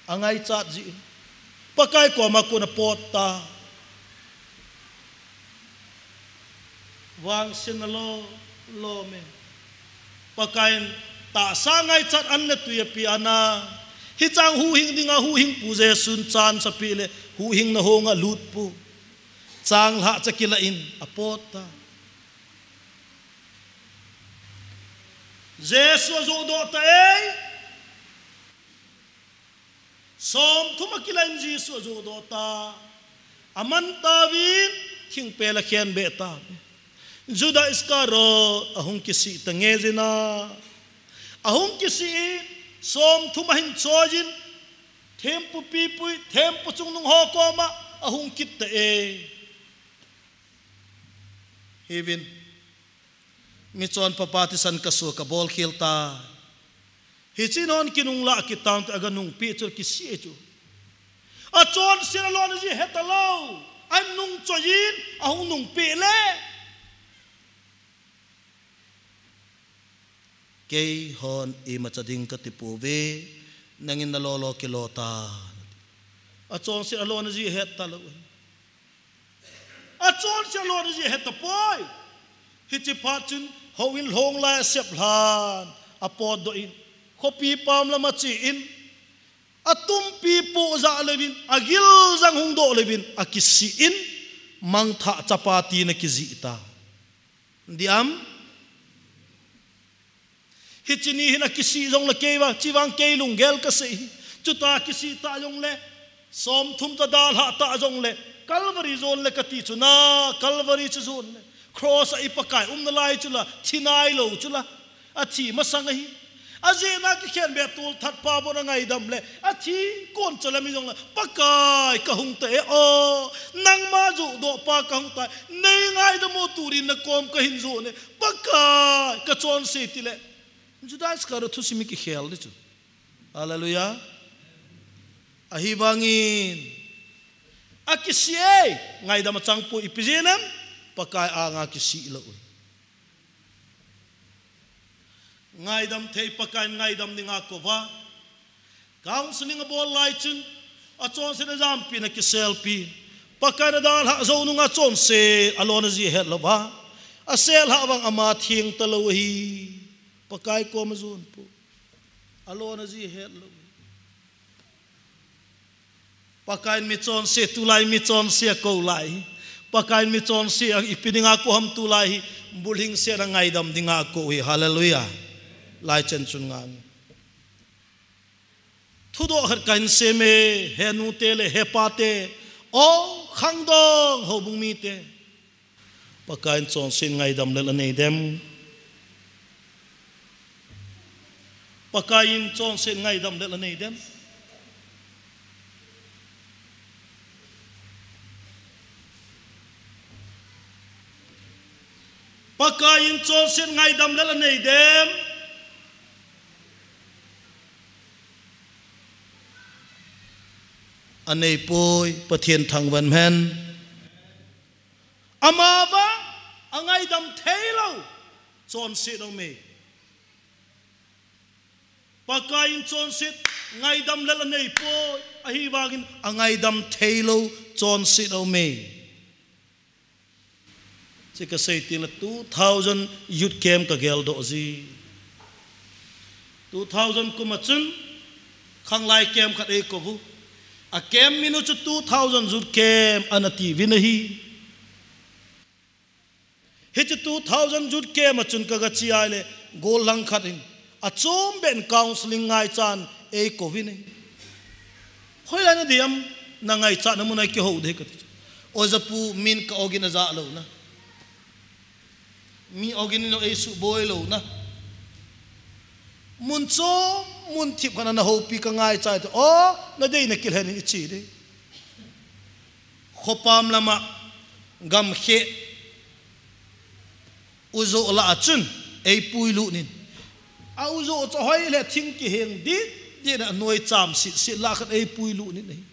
angaichat jeh in, Pakai koma kon apot tai. Vangsetna lom lom e. Pakai in tahsa ngaichat an le tui apeh a, hiche huhhing dinga huhhingpu Jesun chance apeh le, huhhingna hong alut poi. Changlhah chu akilah in apot tai. Jesu ajoh doh tai. Somthum akilah in Jesu ajoh doh tai. Aman tauvin thingpel akhen beh tai. Juda Iskariot ahung kisih ta nge jin a. Ahung kisih in, somthum ahin choi jin, thempu pipui, thempu chungnung ho koma ahung kit tai. Hivin, michonpha pa thisan kasoh kabol khel tai. Hiche hon kinunglah kit tante, aga nungpeh chu kisih e chu. Achonset alona jeh ahe talou. Anung choi in, ahung nungpeh le, keihon imacha ding kati pouve, nangin nalo lo kilo tan. Achonset alona jeh ahe talou. Achonset alona jeh ahe tapoi. Hiche phat chun houin lhong lai a sep lhan apotdoh in, khopi pam lam ache in, atumpi poh jah louvin, agil jang hung doh louvin, akisih in, mangthah chapa tina kijih tai. Diam? Hiche ni hin akisih jongle kei vang, chivang kei lunggel kasei hi. Chutia kisih ta jongle, somthum chu adalhah ta jongle, Calvary jon le kati chu na, Calvary chu jon le. Cross a i Pakai umna lai chu la, thi nailou chu la. Athi masang ahi. Ajehna kikhen beh tolthat pa bon angaidam le, athi kon chalem hijongle, Pakai kahung tai o, nangma johdoh pa kahung tai, nei ngaidam o tunin nakom kahin jon e, Pakai kachonse tile. Juda Iskariot thusim hi kikhel ding chu. Hallelujah. Ahivangin, akisih e, ngaidam achang poi, ipi jeh ham, Pakai anga kisih lou. Ngaidam thei Pakai in ngaidam dinga akouva. Counseling abol lai chun, achonsetna jampi in akiselpi. Pakai in adalhah jou nunga chonset alona jeh ahet louva. Aselhah vang ama theng talou ahi. Pakai koma ajon poi. Alona jeh ahet lou. Pakai in michonse, tulai michonse akou lai. Pakai in michonse, ipi dinga akou ham tulai hi, bulhingsetna ngaidam dinga akou hi. Hallelujah. Laicheng chun ngang. Thudoh khat kahin sem e, he nute le he pate, o khangdong houbung mite. Pakai in chonset ngaidam lel anei dem? Pakai in chonset ngaidam lel anei dem? Pakai in chonset ngaidam lel anei dem? Anei poi, Pathen thangvah in umhen. Amavang angaidam theilou chonset aume. Pakai in chonset ngaidam lel anei poi, ahivangin angaidam theilou chonset aume. Chu kasei teng le two thousand youth camp kageldoh ji. Two thousand kum a chun khanglai camp khat eikou u. A camp min u chu two thousand youth camp ana tiuvin ahi. Hiche two thousand youth camp a chun kaga che ahile, gollhang khat in achom beh in counseling ngaichan eikou vin ahi. Hoilai nadei ham, nangaichatna mun a kihou ding kati chu. Oja pu, min ka ogin ajah louna. Mi ogin in eisuboi louna. Mun chom, mun thip khat a nahoupi kangaicha e ti. O, nadei nakilhen in iche ding. Khopam lama gamkhe ujo lah a chun eipuilut in. A ujo chu hoi le thing kiheng dit dit a noi cham sit sit lah khat eipuilut in ahi.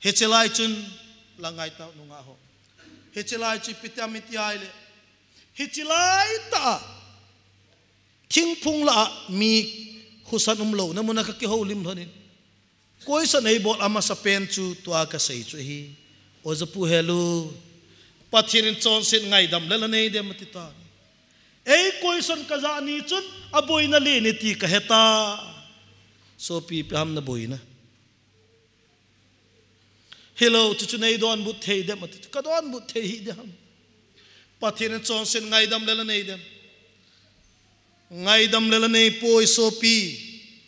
Hiche lai chun, la ngai tau nungah ho. Hiche lai chu ipi ti ham iti ahile, hiche lai tah a thingphung lah a mi husa umlouna mun a kakihoulim lhon in. Question eibol amasapen chu tua kasei chu ahi. Oja pu helu, Pathen in chonset ngaidam le la nei dem ati tan. Ei question kajah ni chun aboina le ni ti kahe ta. Sopi, ipi ham naboina? Hilou, chuchu nei donbut thei dem ati chu. Kadonbut thei hih ding ham? Pathen in chonset ngaidam le la nei dem? Ngaidam le la neipoi sopi.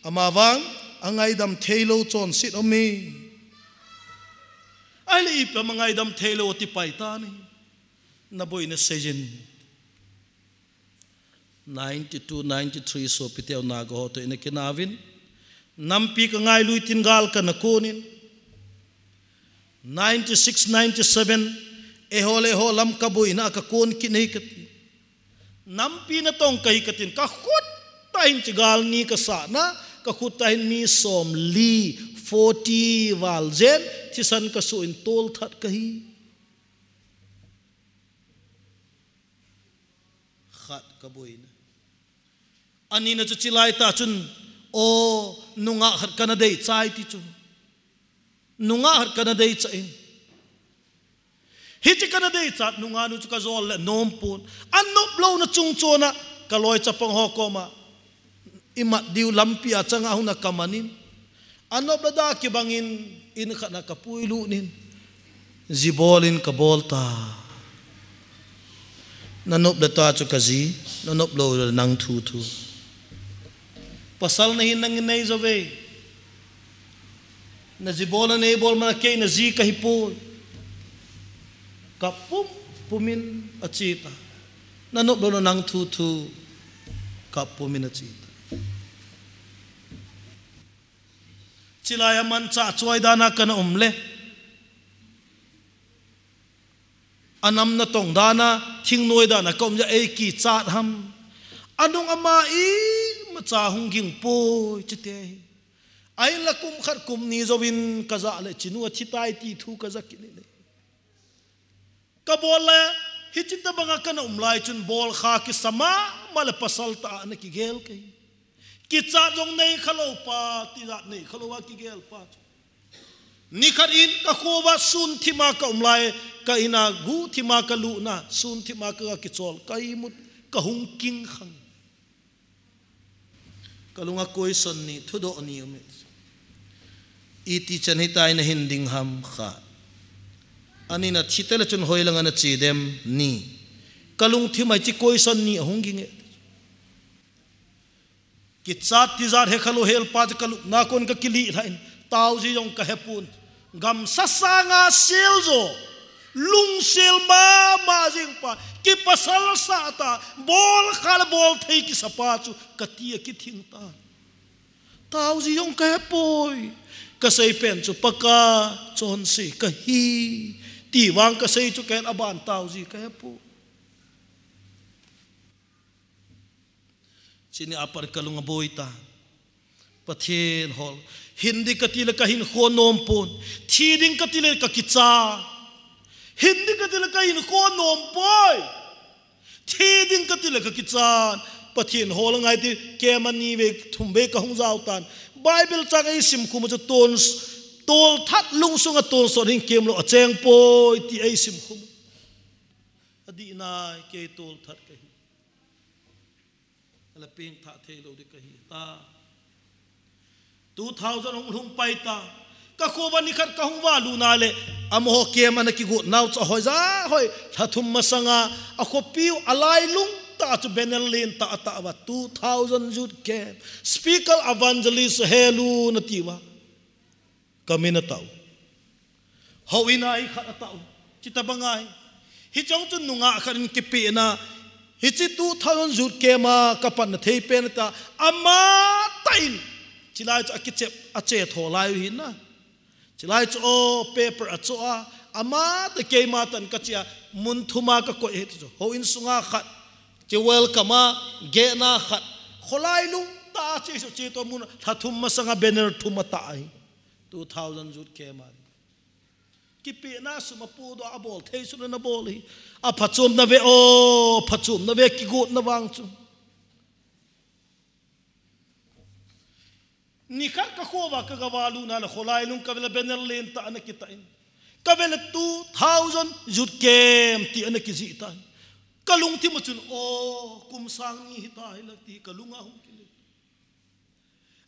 Amavang, angaidam theilou chonset aume. Ahile ipi ham angaidam theilou ati pai tan ahi. Naboina seijin. Ninety-two, ninety-three sopiteu Naga ho toh ina kinauvin. Nampi kangailu tin gal kana konin. Ninety-six, ninety-seven, eiho le eiho lam kaboina a kakon kit nei kati. Nampi natong kahi katin, kakhut tah in hiche gal ni kasahna, kakhut tah in mi somli, forty val jen, thisan kasoh in tolthat kahi. Khat kaboina. Anina chu hiche lai tah chun, o, nungah khat kana deichai ti chu. Nungah khat kana deicha in. Hiche kana deichat nungah nu chu kajol le nom pon. Anop louna chungchon a, kaloi chapang ho koma imat diu lampi a chang a hung a kaman in. Anop le da kibang in, in khat na kapuilut in. Ji bol in kabol ta. Nanop le ta chu kaji, nanop lou le nang thu thu. Pasal nahin nangin nei jo ve. Naji bol a neibol man a kei naji kahi poi. Kap pum pum in ache ta. Nanop lou le nang thu thu. Kap pum in ache ta. Hiche lai a manchah choi dan a kana um le, anam natong dan a, thingnoi dan a ka um jeh a eikichat ham? Anung ama imacha hung ging poi, chuti ahi. Ahinla kum khat kum ni jouvin kajah le, hichenu athi tai ti thu kajah kit in ahi. Kabol le, hiche tobang a kana um lai chun bolkha kisa mama le pasal tah a ana kigel kahi. Kichat jong neikha lou pa, tijat neikha lou a kigel pa chu. Nikhat in kakho uva sun thim a ka um lai, ka in a guhthim a kalut na, sun thim a ka, kakichol, ka imut, kahung king khang. Kalung a question ni, thudoh ni um e. Iti chan hitia nahin ding ham khat. Anina thi tale chun hoilang a nache dem ni. Kalungthim a hiche question ni ahung ging e. Kichat tijat hekha lou hel pa chu kalupna kon kakilih lhah in. Taoji jong kahe pon. Gamsa sanga sel jo, lungsel mama jing pa, kipasal sah ta, bolkha le bolthei kisa pa chu kati a kithing ta. Taoji jong kahe poi. Kasei pen chu Pakai chonse kahi. Ti vang kasei chu ken aban taoji kahe poi. Chuni apat kalung aboi ta. Pathen hol. Hin ding kati le kahinkho nom pon. Thi ding kati le kakichat. Hin ding kati le kahinkho nom poi. Thi ding kati le kakichat. Pathen hol ngai ti kem ani ve thum ve kahung jao tan. Bible chang eisim khum chu ton, tolthat lungsung a tonsot hin kem lou acheng poi ti eisim khum. Adih nai, kei tolthat kahi. Ala pengthah thei lou ding kahi ta. Two thousand hung lhung pai ta. Ka kho uva nikhat ka hung valut na le, amaho camp ana kigot nau chu ahoija hoi, lha thum masanga, akhopiu alailung tah chu banner lentah atah uva, two thousand youth camp. Speaker evangelist Helun ati uva. Ka min atah u. Houin a hi khat atah u. Chuti banga hi. Hicheng chun nungah khat in kipehna. Hiche two thousand youth camp a ka panna thei pen ati a. Amatah in. Chulai chu akichep, ache tho lai u ahi na. Chulai chu o paper achoh a. Amatah keima tah in kache a. Mun thum a kakoi ahi ti chu. Houin sunga khat. Chu welcome a, gate na khat. Kholai lung tah a che chu che to mun lha thum masanga banner thum atah ahi. Two thousand youth camp a. Kipehna sum apodoh a abol thei chu ana bol ahi. Aphachomna ve o, aphachomna ve kigotna vang chu. Nikhat ka kho uva ka ga valut na le kholai lung ka vele banner lentah ana kitah in. Ka vele two thousand youth camp ti ana kijih tan. Ka lungthim a chun o kum sang ni hita hila ti ka lunga hung kile.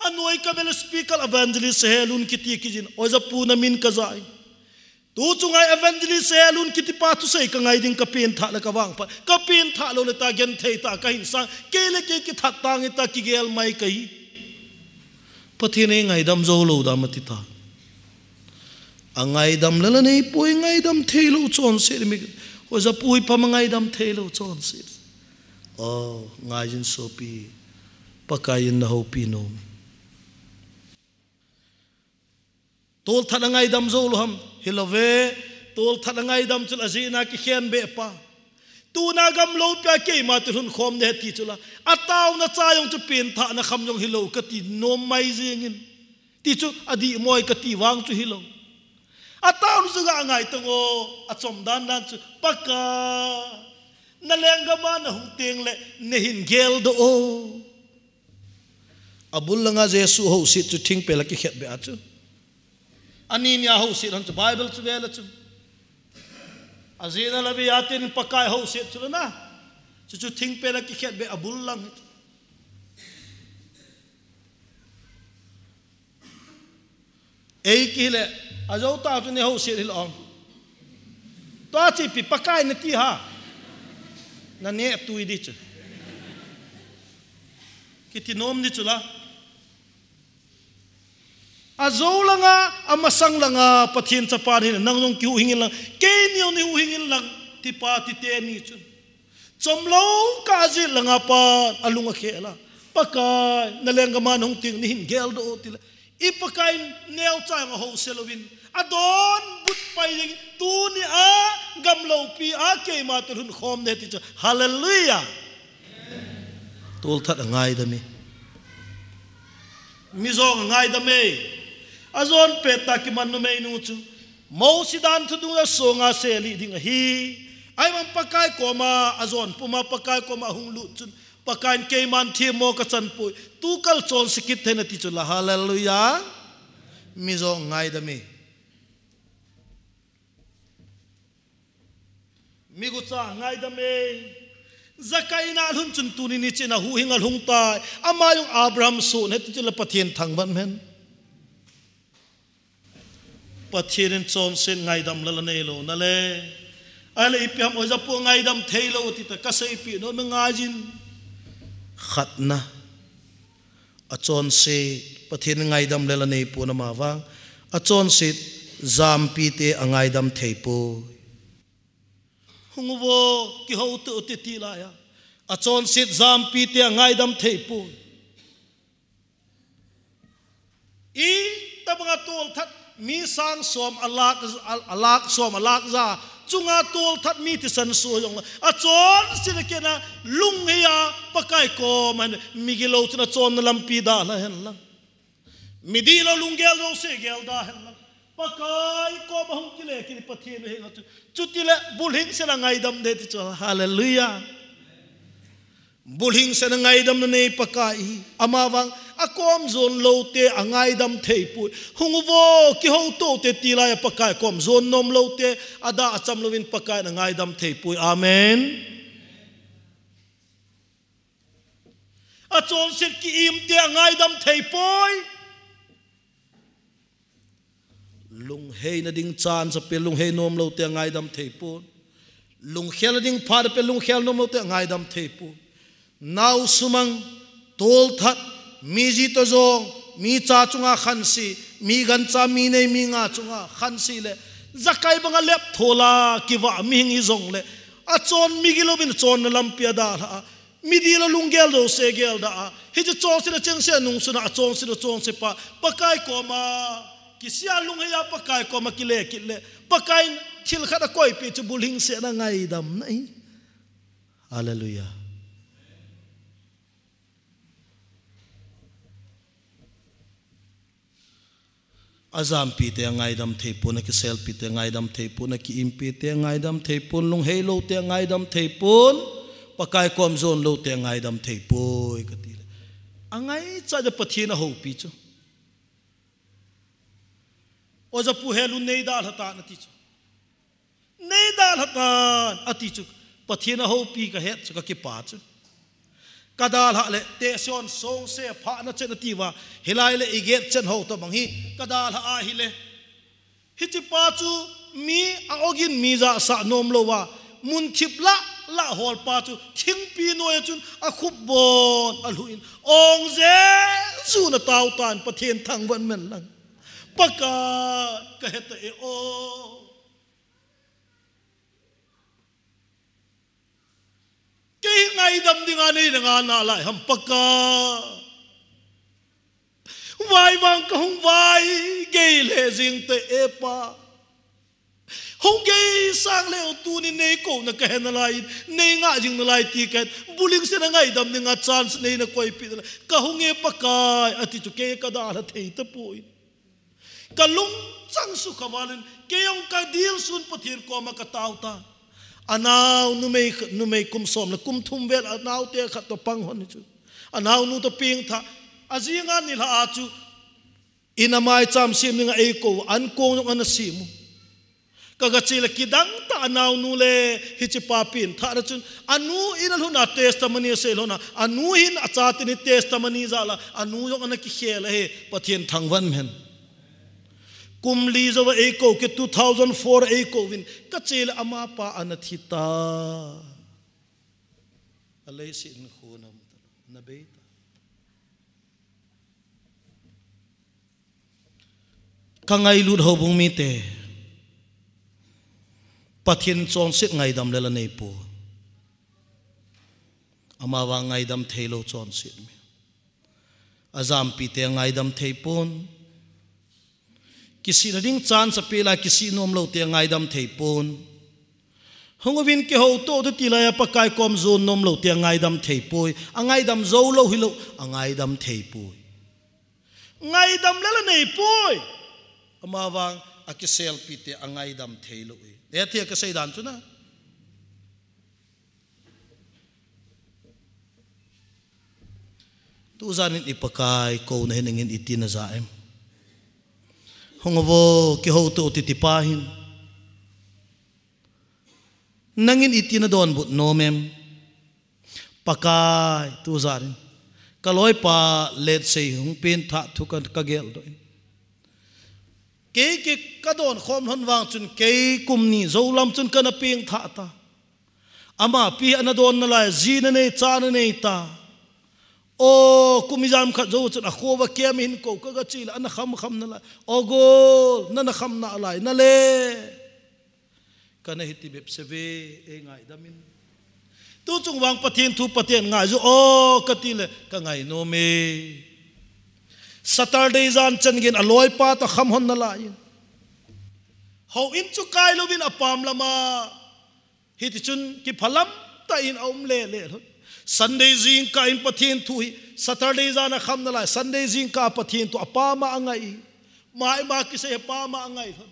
Anoi ka vele speaker evangelist Helun kiti kijih in, oja pu na min ka ja in. Tu chunga evangelist Helun kiti pa thusei ka ngai ding ka pengthah le ka vangphat. Ka pengthah lou le ta genthei ta ka hin sang. Kei le kei kithat tang ta kigel mai kahi. Pathen in ngaidam jou lou dam ati ta. Angaidam le la nei poi ngaidam thei lou chonset mi. Oja pu hi pam angaidam thei lou chonset. O, ngaijin sopi. Pakai in na houpi nom. Tolthat a ngaidam jou lou ham, hilou ve, tolthat a ngaidam chu la jeh in a kikhen beh pa. Tuna gamlou pia keima ti lhun khom de ti chu la. Ataona cha jong chu pengthahna kham jong hilou kati nom mai jing in. Ti chu adih moi kati vang chu hilou. Ataona chu ga ngai tang o, achom dan dan chu Pakai. Na lenggam a na hung teng le, nei hin geldoh o. Abul langa Jesu houset chu thingpel a kikhet beh a chu. Ani nia houset hon chu Bible chu vele chu. Ajeh na la ve a tin Pakai houset chu la na. Chu chu thingpel a kikhet beh abul lang. Ei kile, ajou ta chu nei houset hilou. Tua chu ipi Pakai nati ha. Na neh tui di chu. Kiti nom di chu la. Ajou langa, amasang langa, Pathen chapa hin, nang jong kihuhhing in lang, keini jong nei huhhing in lang, tipa tite ni chu. Chomlou kah a jet langa pa alung akhel a. Pakai, na lenggam a na hung teng nei hin geldoh o ti le. I Pakai in neocha jong ahouse louvin. Adonbut pai jeng in tuni a gamlou pi a keima toh lhun khom ding ti chu. Hallelujah. Tolthat a ngaidam e. Mi jong a ngaidam e. Ajon pet tah kiman numei nu chu. Mosi dan thu dunga songa selih ding ahi. Ahivang Pakai koma, ajon puma Pakai koma ahung lut chun. Pakai in keiman themmo kachan poi. Tukal chonse kit thei nati chu la hallelujah. Mi jong ngaidam e. Mi gucha ngaidam e. Zakai in alhun chun tuni nichun ahuhhing alhung tai. Ama jong Abraham soh nati chu la Pathen thangvah hen. Pathen in chonset ngaidam la la neilou na le. Ahile ipi ham oja pu ngaidam theilou ti ta kaseipi nom e ngaijin. Khatna. Achonset Pathen in ngaidam le la neipon ama vang. Achonset jampite angaidam theipoi. Hung uvo kihou tute ti laiya. Achonset jampite angaidam theipoi. Itobanga tolthat mi sang som alakh, alakh som alakh ja. Chunga tolthat mi thisan so jong la. Achonset a kena lungheiya Pakai koma hin migilou chun achonna lampi dalha hen lang. Midihlou lunggel jouse gelda hen lang. Pakai koma hung kile kit Pathen henga chu. Chutile bulhingse la ngaidam ding ti chu. Hallelujah. Bulhingsetna ngaidamna nei Pakai hi. Amavang, akom jon loute angaidam theipoi. Hung uvo, kihoutoute tilai a Pakai kom jon nom loute, ada acham louvin Pakai in angaidam theipoi. Amen. Achonset ki-imte angaidam theipoi. Lungheina ding chance ape, lunghei nom loute angaidam theipon. Lungkhelna ding phat ape, lungkhel nom loute angaidam theipon. Nao sumang, tolthat, mi ji toh jong, mi cha chunga khanse, mi gancha, mi nei, mi nga chunga khanse le, jakai banga lepthol a kivah mihing hijongle, achon migil louvin achonna lampi a dalha a, midil a lunggel jouse gelda a, hiche chonset a chengse a nungsuna achonset a chonsepa, Pakai koma kisih a lunghei a Pakai koma kile kit le, Pakai in thil khat akoipeh chu bulhingsetna ngaidamna ahi. Hallelujah. Ajampite angaidam theipon, akiselpite angaidam theipon, aki-impite angaidam theipon, lunghei loute angaidam theipon, Pakai kom jon loute angaidam theipoi, kati le. Angaicha dia Pathen ahoupi chu. Oja Pu Helun, nei dalha tan ati chu. Nei dalha tan ati chu. Pathen ahoupi kahet chu, kakipah chu. Kadalhah le, tehse hon songse phahna chen atiuva, hilai le iget chen ho tobang hi, kadalhah ahile, hichepa chu mi a-ogin mi jahsah nom louva, mun thip lah lah holpa chu thingpi noiya chun akhupbon alhuh in, ong jejun ataotan, Pathen thangvah in umhen lang. Pakai, kahetah e o. Kei ngaidam dinga neina ngah nalai ham Pakai. Vaivang kahung vai gei lheh jing tah e Pa. Hung gei sang lheh o, tuni neikouna kahe nalai in, neingah jing nalai ti kahet. Bulhingsetna ngaidam dinga chance neina koipeh nalai. Kahung e Pakai, ati chu kei kadalha thei tapoi. Kalungchang sukha valin, kei jong kadilsun Pathen koma kataotan. Anao numei, numei kum som le kum thum vel anaote khat toh pang hon chu. Anaonu toh pengthah. Ajinga nilhah a chu, in a maicham sem dinga eikou, ankong jong ana sem u. Kagache le kidang tah anaonu le hichepa pengthahna chun, anu in alhun a testimony asei lhon a, anu hin achaten hi testimony jal a, anu jong ana kikhel ahi, Pathen thangvah in umhen. Kum li jouva eikou kit, two thousand four a eikouvin, kache le amapa ana thi ta. Aleiset in khonam ta, ana bei ta. Kangailut houbung mite, Pathen chonset ngaidam le la neipoi. Amavang ngaidam theilou chonset mi. Ajampite angaidam theipon. Kisihna ding chance apeh lai kisih nom loute angaidam theipon. Hung uvin kihoutoute tilai a Pakai kom jon nom loute angaidam theipoi. Angaidam joulou hilou, angaidam theipoi. Ngaidam le la neipoi. Amavang akiselpite angaidam theilou e. Neithei a kasei dan chu na. Tujan in i Pakai kouna hi nangin iti naja em? Hung uvo, kihoutoute tipa hin nangin iti nadonbut nom em? Pakai, tujan in kaloipa Letsei hung pengthah thu ka, kageldoh in. Kei, kei kadon khom lhon vang chun kei kum ni jou lam chun kana pengthah ta. Amapi ana don nalai, ji nanei, cha nanei ta. O, kum ijat khat jou chun akhouva kem ahin kou, kagache le ana kham kham nalai. O gol, nana kham nalai, nale. Kana hiti bep seh ve, eingaidam in. Tuchung vang Pathen thu Pathen ngaiju o kati le, kangainom e. Saturday jan chan geiyin aloipa toh kham hon nalai in. Houin chu kailouvin apam lama. Hitichun kiphalam tah in aum lele lhon. Sunday jingkah in Pathen thu hi, Saturday jan a kham nalai, Sunday jingkah Pathen thu apam a angai. Maima kisei apam a angai lhon.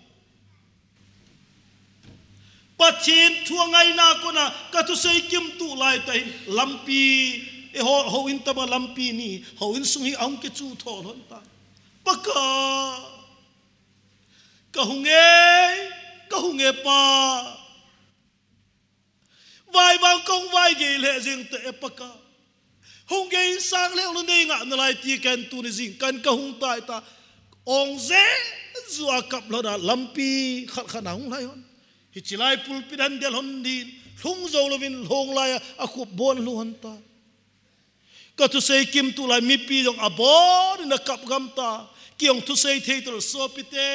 Pathen thu angaina kona ka thusei kimtuh lai tah in lampi, e ho, houin tama lampi ni, houin sung hi ahung kichu tho lhon tai. Pakai, ka hung e, ka hung e Pa. Vaivang kong vai gei le jing te e Pakai. Hung gei sang le lu nei nga na lai ti kan tuni jing kan ka hung tai ta. Ong je zua kap lhon a lampi khat khat a hung lai hon. Hichi lai pulpit han del hon din. Lhung zo lovin lhong lai a, a khup bon lhu hon ta. Ka thusei kimtuh lai mipi jong abon in a kap gam ta. Kiong thusei thei tol sopite.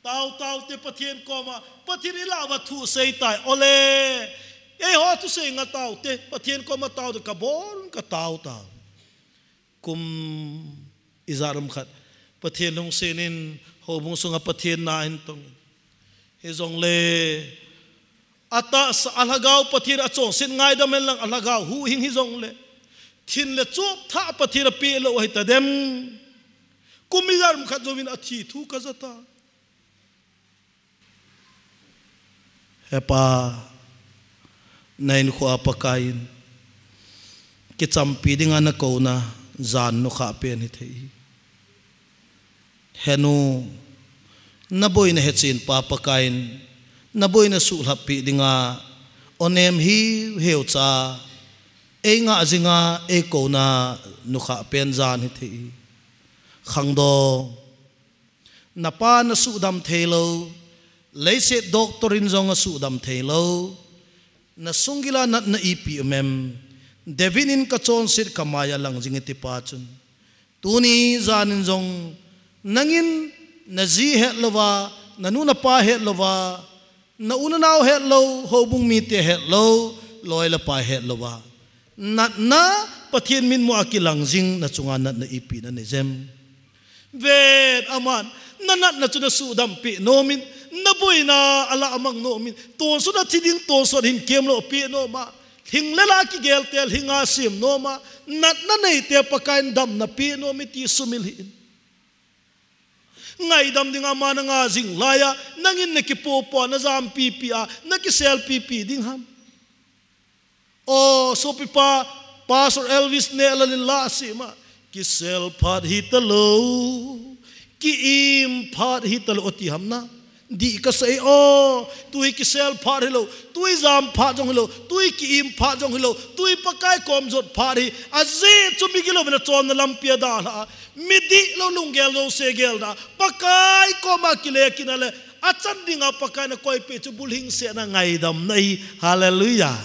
Tao tao te Pathen koma, Pathen i la va thusei tai. Ole. Ei ho thusei nga tao te, Pathen koma tao te ka bon ka tao tao. Kum ijat ham khat Pathen lungset in houbung sunga Pathen na hin tong in. Hijong le atahsa a lhagao Pathen a chonset ngaidam hen lang a lhagao huhhing hijong le. Thin le chup tha Pathen a pe lo ahi ta dem. Kum ijat ham khat jong in a thi thu ka ja ta. He Pa, na hinkhoa Pakai in kichampi dinga na kouna jan nukha pen hi thei. He nu, na boina hechen pa Pakai in, na boina suhlhap pi dinga, onem hiu hiu cha, ei nga jinga, ei kouna nukha pen jan hi thei. Khangdong, na pa na suhdam thei lo, leiset doctor in jong a suhdam thei lo, na sunggila natna ipi um em, David in ka chonset ka maiya lang jing e ti pa chun. Tuni jan in jong nangin na ji het lova, na nu na pa het lova, na u na nao het lo, houbung mite het lo, loi le pai het lova. Natna Pathen mitmu a kilang jing na chunga natna ipi na nei jem. Ven aman, na natna chu na suhdam pi nom in, na boina a la amang nom in, tonsot a thi ding, tonsot hin kem lo pi nom a, hing le la kigel tel, hing a sim nom a, natna nei te Pakai in damna pi nom in ti sumil hi in. Ngaidam ding ama na nga jing lai a, nangin na kipopo na jam pipi a, na kisel pipi ding ham. O, sopi pa, Pastor Elvis ne la lin la si ma. Kisel phat hi ta lo. Ki im phat hi ta lo ti ham na. Di ka sei o, tui kisel phat hi lo, tui jam phat jong hi lo, tui ki im phat jong hi lo, tui Pakai kom jot phat hi, a je chu mi gilo vena chon na lampi a da la, mi di lo lunggel lo se gel da, Pakai koma kile kina le, a chan dinga Pakai na koi pe chu bulhing se na ngaidam na hi, hallelujah.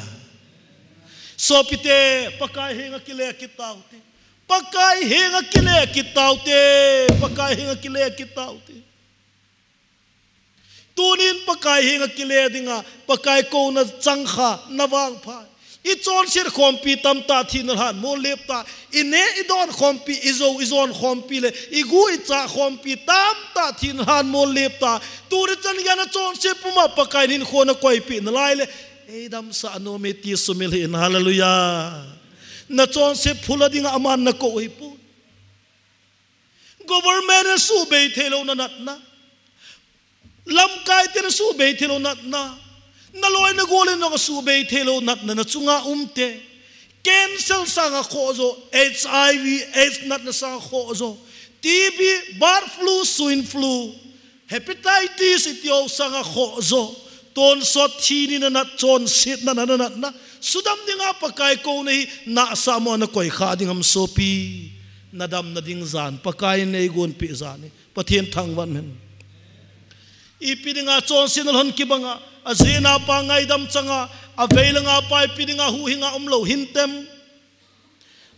Sopite, Pakai henga kile kitau te, Pakai henga kile kitau te, Pakai henga kile kitau te. Tunin Pakai henga kile dinga, Pakai kouna chang kha, na vangpha. I chonset khompi tamtah thina lhan mol lep ta. I ne i don khompi, i jo i jon khompi le, i gu i cha khompi tamtah thina lhan mol lep ta. Tuni chan gei na chonset puma Pakai in kho na koipi na lai le. Ei damsah nom e ti sumil hi in, hallelujah. Na chonset phula dinga aman na ko hi pu. Government in suhbei thei lo na natna. Lamkai te na suhbei thei lo natna. Na loi na gol in na suhbei thei lo natna na chunga um te. Cancer sanga kho jo, H I V, AIDS natna sanga kho jo. T B, bird flu, swine flu. Hepatitis iti ho sanga kho jo. Tonsot thi ni na nat chonset na na na nat na. Sudam dinga Pakai kouna hi na sa mo na koi kha ding ham sopi. Na damna ding jan. Pakai in ei gonpi jan hi. Pathen thangvah hen. Ipi dinga chonset na lhon kibanga. A jina pa ngaidam changa. A veilanga pa ipi dinga huhhinga um lo hintem.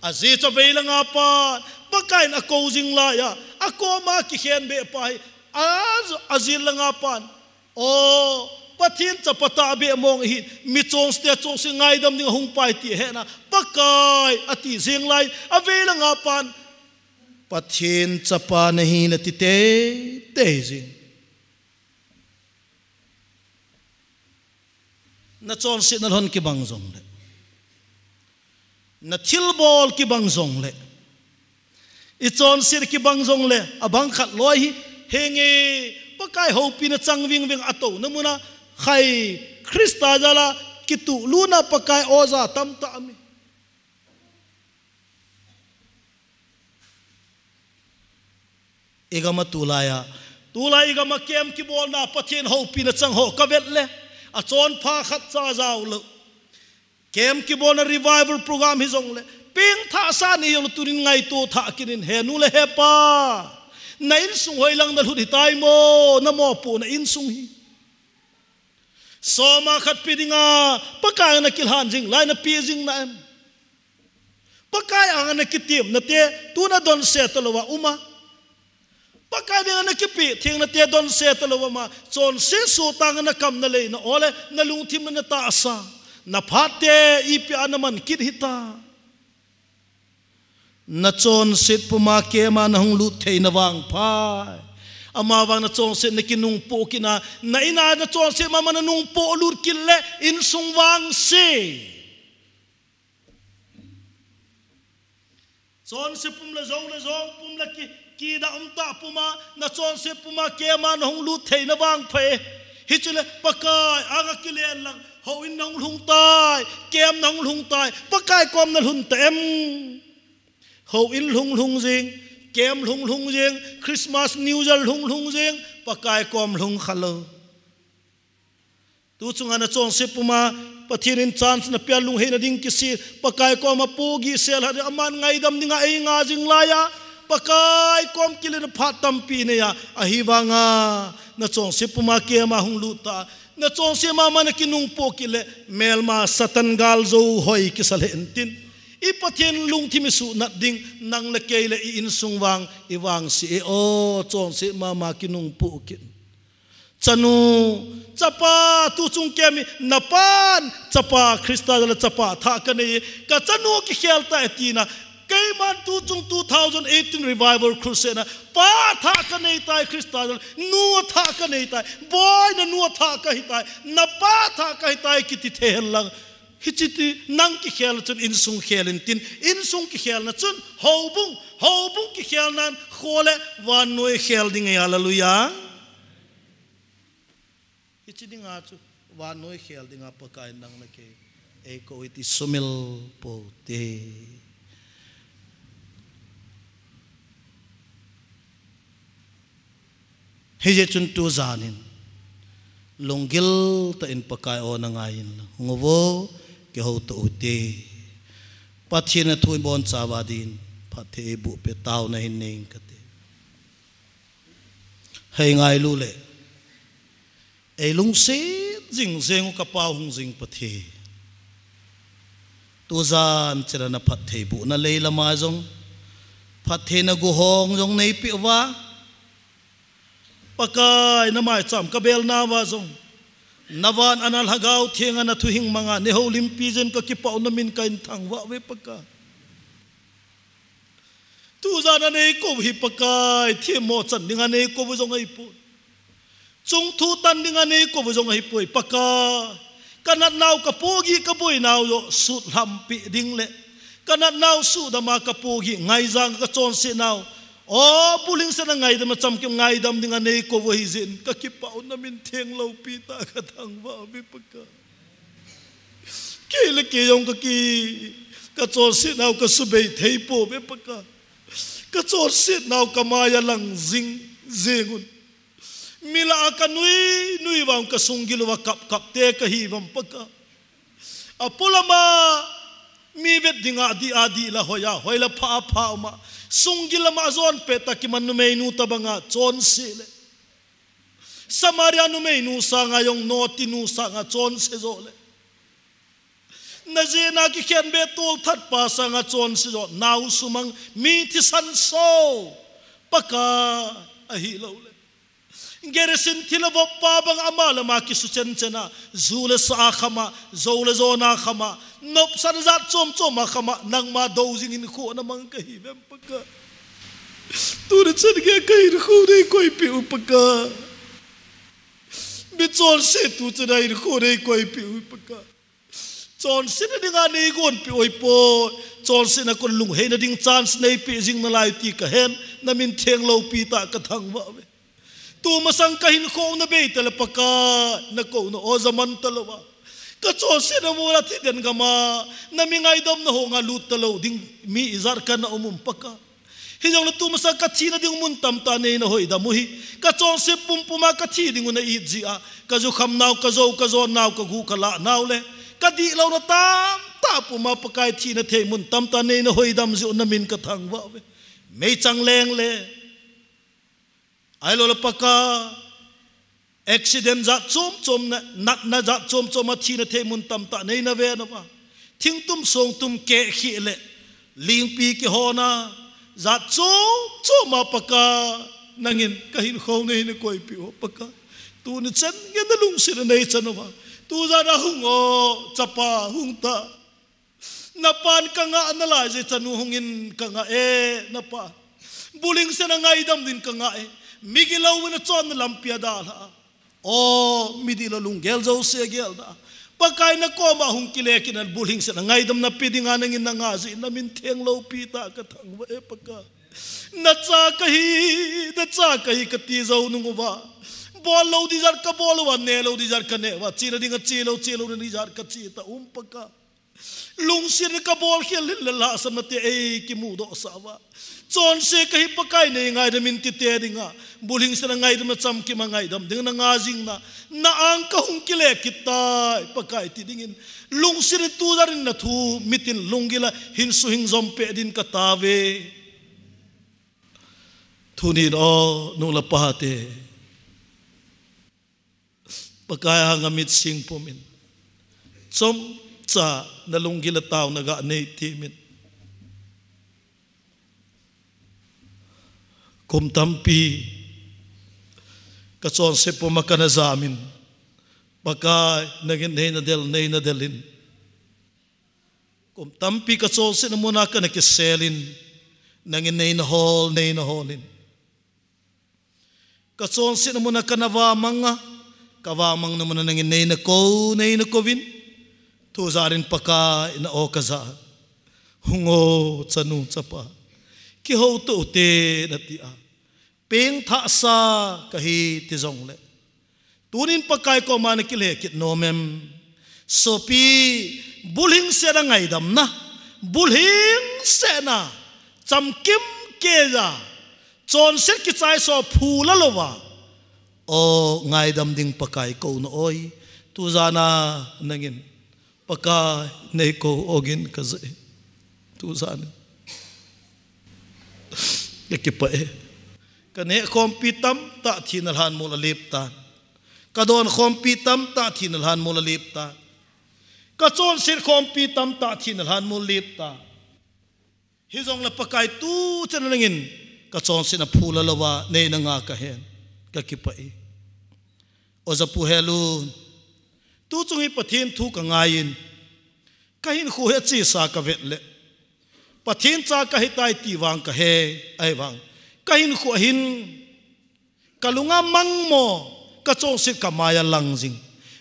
A ji chu veilanga pan, Pakai in a ko jing lai a, a koma kikhen be pa hi, a, a jin langa pan. O, Pathen chapa ta be mong hi, mi chonset chonset ngaidam ding a hung pai ti hena, Pakai a ti jing lai, a veilanga pan. Pathen chapa na hi na ti te, te jing. Na chonset na lhon kibang jong le. Na thilbol kibang jong le. I chonset kibang jong le. A bang khat loi hi. Henge Pakai houpi na chang ving ving a to. Na muna khai Christa jal a kituh lutna Pakai aw ja tamtah aum e. I gam a tulai a, tulai i gam a camp kibolna Pathen houpina chang ho ka vet le, achonpha khat cha jao lou. Camp kibolna revival program hijongle, pengthah sa ni jongle tunin ngaito thah kit in, he nu le he pa, na insung hoilang na lhut hitai mo, na mopohna insung hi. Soma khat pe dinga Pakai anga na kilhan jing lai na pe jing na em? Pakai anga na kitemna te tuna donse talou a um a, Pakai dinga na kipe thengna te donse talou a um a, chonset sotang a na kam na lei na aw le, na lungthim na na tahsa, na phat te ipi a na man kit hita. Na chonset puma camp a na hung lut theina vangpha, amavang na chonset na kinungpoh kit na, na in a na chonset mama na nungpoh lut kit le, insung vangse. Chonse pum le jou le jou pum le ki, kida um tah puma, na chonse puma camp a na hung lut theina vangpha e. Hichu le Pakai anga kilen lang, houin na hung lhung tai, camp na hung lhung tai, Pakai kom na lhun ta em? Houin lhung lhung jing, camp lhung lhung jing, Christmas New Year lhung lhung jing, Pakai kom lhung kha lou. Tu chunga na chonset puma Pathen in chance na pia lungheina ding kisih, Pakai koma pohgih sel ha ding, aman ngaidam dinga ei nga jing lai a, Pakai kom kile na phat tampi nei a, ahivanga na chonset puma camp a hung lut ta, na chonset mama na kinungpoh kit le, melma Satan gal jou hoi kisa le entin. I Pathen lungthim i suhnat ding, nang le kei le i insung vang, i vangse e aw, chonset mama kinungpoh kit. Chanu, chapa, tu chung camp hi, na pan, chapa, Christa jal a chapa thah ka nei, ka chanu kikhel ta e tina, keiman tu chung two thousand eighteen Revival Crusade na, pa thah ka nei tai, Christa jal a, nu thah ka nei tai, boi na nu thah ka hi tai, na pa thah ka hi tai, kiti thei hen lang. Hichi ti nang kikhel chun insung khel intin, insung kikhelna chun houbung, houbung kikhelnan kho le vannoi khel ding e, hallelujah. Hichi dinga chu vannoi khel dinga Pakai nang le kei eikou iti sumil pou te. Hijeh chun tu janin lunggil tah in Pakai aw na ngai inlang, hung uvo, kihou to ute. Pathen a thu i bonchauva din phatthei eiboh peh taona hin nei ing kate. Hei ngailu le, ei lungset jing jeng u ka Pau hung jing Pathen. Tu jan chera na phatthei bohna lei lama jong, phatthei na guhong jong nei peh uva, Pakai na maicham ka belnauva jong, na van ana Lhagao Theng a na thuhing manga nei houlimpi jeh in ka kipah u, na min ka in thangvah uve Pakai. Tu jan a nei kou hi Pakai, themmo chan dinga nei kou jong ahipoi. Chungthu tan dinga nei kou jong ahipoi Pakai. Ka natnau ka pohgih ka boinau joh sutlham peh ding le, ka natnau sudam a ka pohgih ngaijang ka chonsetnau, o, bulhingset a ngaidam a chamkim ngaidam dinga nei kou ahi jeh in ka kipah u, na min theng loupi tah ka thangvah uve Pakai. Kei le kei jong ka ki, ka chonsetnau ka subei thei pouve Pakai. Ka chonsetnau ka mai a lang jing jeng un. Mi lah a ka nui nui uva ka sunggil uva kap kap te ka hi uvam Pakai. Apolam a mi vet dinga dih a dih la, hoi a hoi la, pha a pha um a, sunggil lama jon pet a kiman numeinu tobanga chonse le, Samaria numeinu sanga jong noti nu sanga chonse joh le, na jeh a kikhenbe tolthat pa sanga chonse joh, nau sumang, mi thisan so, Pakai, ahilou le, Gerisim thilha vop pa bang ama le ama kisu chen chen a, ju le sa a kham a, jou le jon a kham a, nopsahna jat chom chom a kham a, nangma dou jing hinkho na mang ka hi uvem Pakai. Tuni chan gei ka hinkho nei koi peh u Pakai. Mi chonse tu chan a hinkho nei koi peh u Pakai. Chonsetna dinga nei gon peh u ahipoi. Chonsetna kon lungheina ding chance nei peh jing nalai ti ka hen, na min theng loupi tah ka thangvah uve. Tumasang kahinkho na bei tale Pakai, na kouna o jaman talou a. Kachonsetna muna thi den gama, na mi ngaidamna hung a lut talou ding mi ijat kana um um Pakai. Hijongle tumasang kathina ding mun tamtah nei na hoidam u hi. Kachonset pumpum a kathi ding u na it jia. Kajukham nau, kajou, kajon nau, kagu kalah nau le. Kadih louna tamtah puma Pakai thina thei mun tamtah nei na hoidam jiu na min kathangvah uve. Meichang leng le. Ahilou le Pakai, accident jat chom chom na, natna jat chom chom a thina thei mun tamtah nei na ve na va. Thingtum songtum kehkhi le, lingpi kihona, jat chom chom a Pakai, nangin kahinkho nei na koipi o Pakai. Tuni chan ngen na lungset a nei chan o va. Tujan a hung o, chapa hung ta. Na pan kangah nalai jeh chanu hungin kangah e, na pa. Bulhingsetna ngaidam din kangah e. Migilou in achonna lampi a dalha. O, midih lou lunggel jouse agel da. Pakai na koma hung kile kit na bulhingsetna ngaidamna pe dinga nangin na ngah jeh in na min thenglou pi ta kathangvah e Pakai. Na cha kahi, na cha kahi kati jou nung uva. Bol lou ding jat kabol uva, ne lou ding jat kane uva. Chena dinga che lou, che lou ding jat kache ta um Pakai. Lungset in kabol khel in le lhahsamna te ei kimudoh sah uva. Chonse kahi Pakai nei ngaidam in tite dinga. Bulhingsetna ngaidam na chamkim a ngaidam ding na ngah jing na. Na ang kahung kile kit tai Pakai ti dingin. Lungset in tujan in na thu mit in lunggil a hin suhing jom peh din kataove. Tunin o nu le pa te. Pakai anga mit sing pum in. Chomcha na lunggil a taona ga nei temin. Kum tampi kachonset puma kana jamin. Pakai nangin nei na del, nei na del in. Kum tampi kachonsetna muna kana kisel in. Nangin nei na hol, nei na hol in. Kachonsetna muna kana vamang a, kavamangna muna nangin nei na kou, nei na kouvin. Tujan in Pakai na o kaja. Hung o chanu chapa. Kihouto ute nati a. Pengthahsa kahi ti jongle. Tunin Pakai koma na kile kit nom em. Sopi, bulhingsetna ngaidamna. Bulhingsetna. Chamkim keija. Chonset kichai so phula louva. O ngaidam ding Pakai kouna oi. Tujan a nangin. Pakai nei kou ogin kaja e. Tujan. Kakipah e. Kaneh khompi tamtah thina lhanmol a lep tan. Kadon khompi tamtah thina lhanmol a lep tan. Kachonset khompi tamtah thina lhanmol lep tan. Hijongle Pakai tuchan nangin kachonsetna phula louva nei na ngah kahen. Kakipah e. Oja Pu Helun. Tuchung hi Pathen thu kangaiyin. Kahinkho hi achesa kavet le. Pathen cha kahitai ti vang kahe, ahivang. Kahinkho hin. Kalunga mangmo, kachonset kamai a lang jing.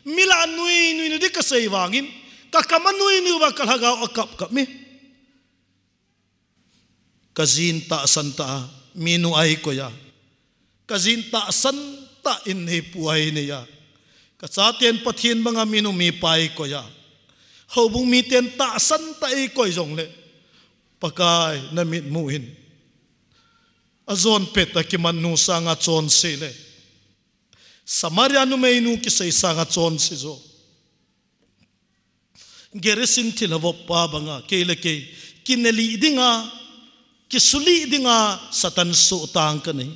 Milah nui nui na di kasei vangin. Kakam a nui nui uva kalhagao a kap kap mi. Kajin tahsan tah a, minu ahi koiya. Kajin tahsan tah in hipu ahi neiya. Kachaten Pathen banga minu mipa ahi koiya. Houbung miten tahsan tah ahi koi jongle. Pakai na mitmu hin. Ajon pet a kimannu sanga chonse le. Samaria numeinu kisei sanga chonse jo. Gerisin thilha vop pa banga, kei le kei, kinelih dinga, kisulih dinga, Satan suhtang kanei.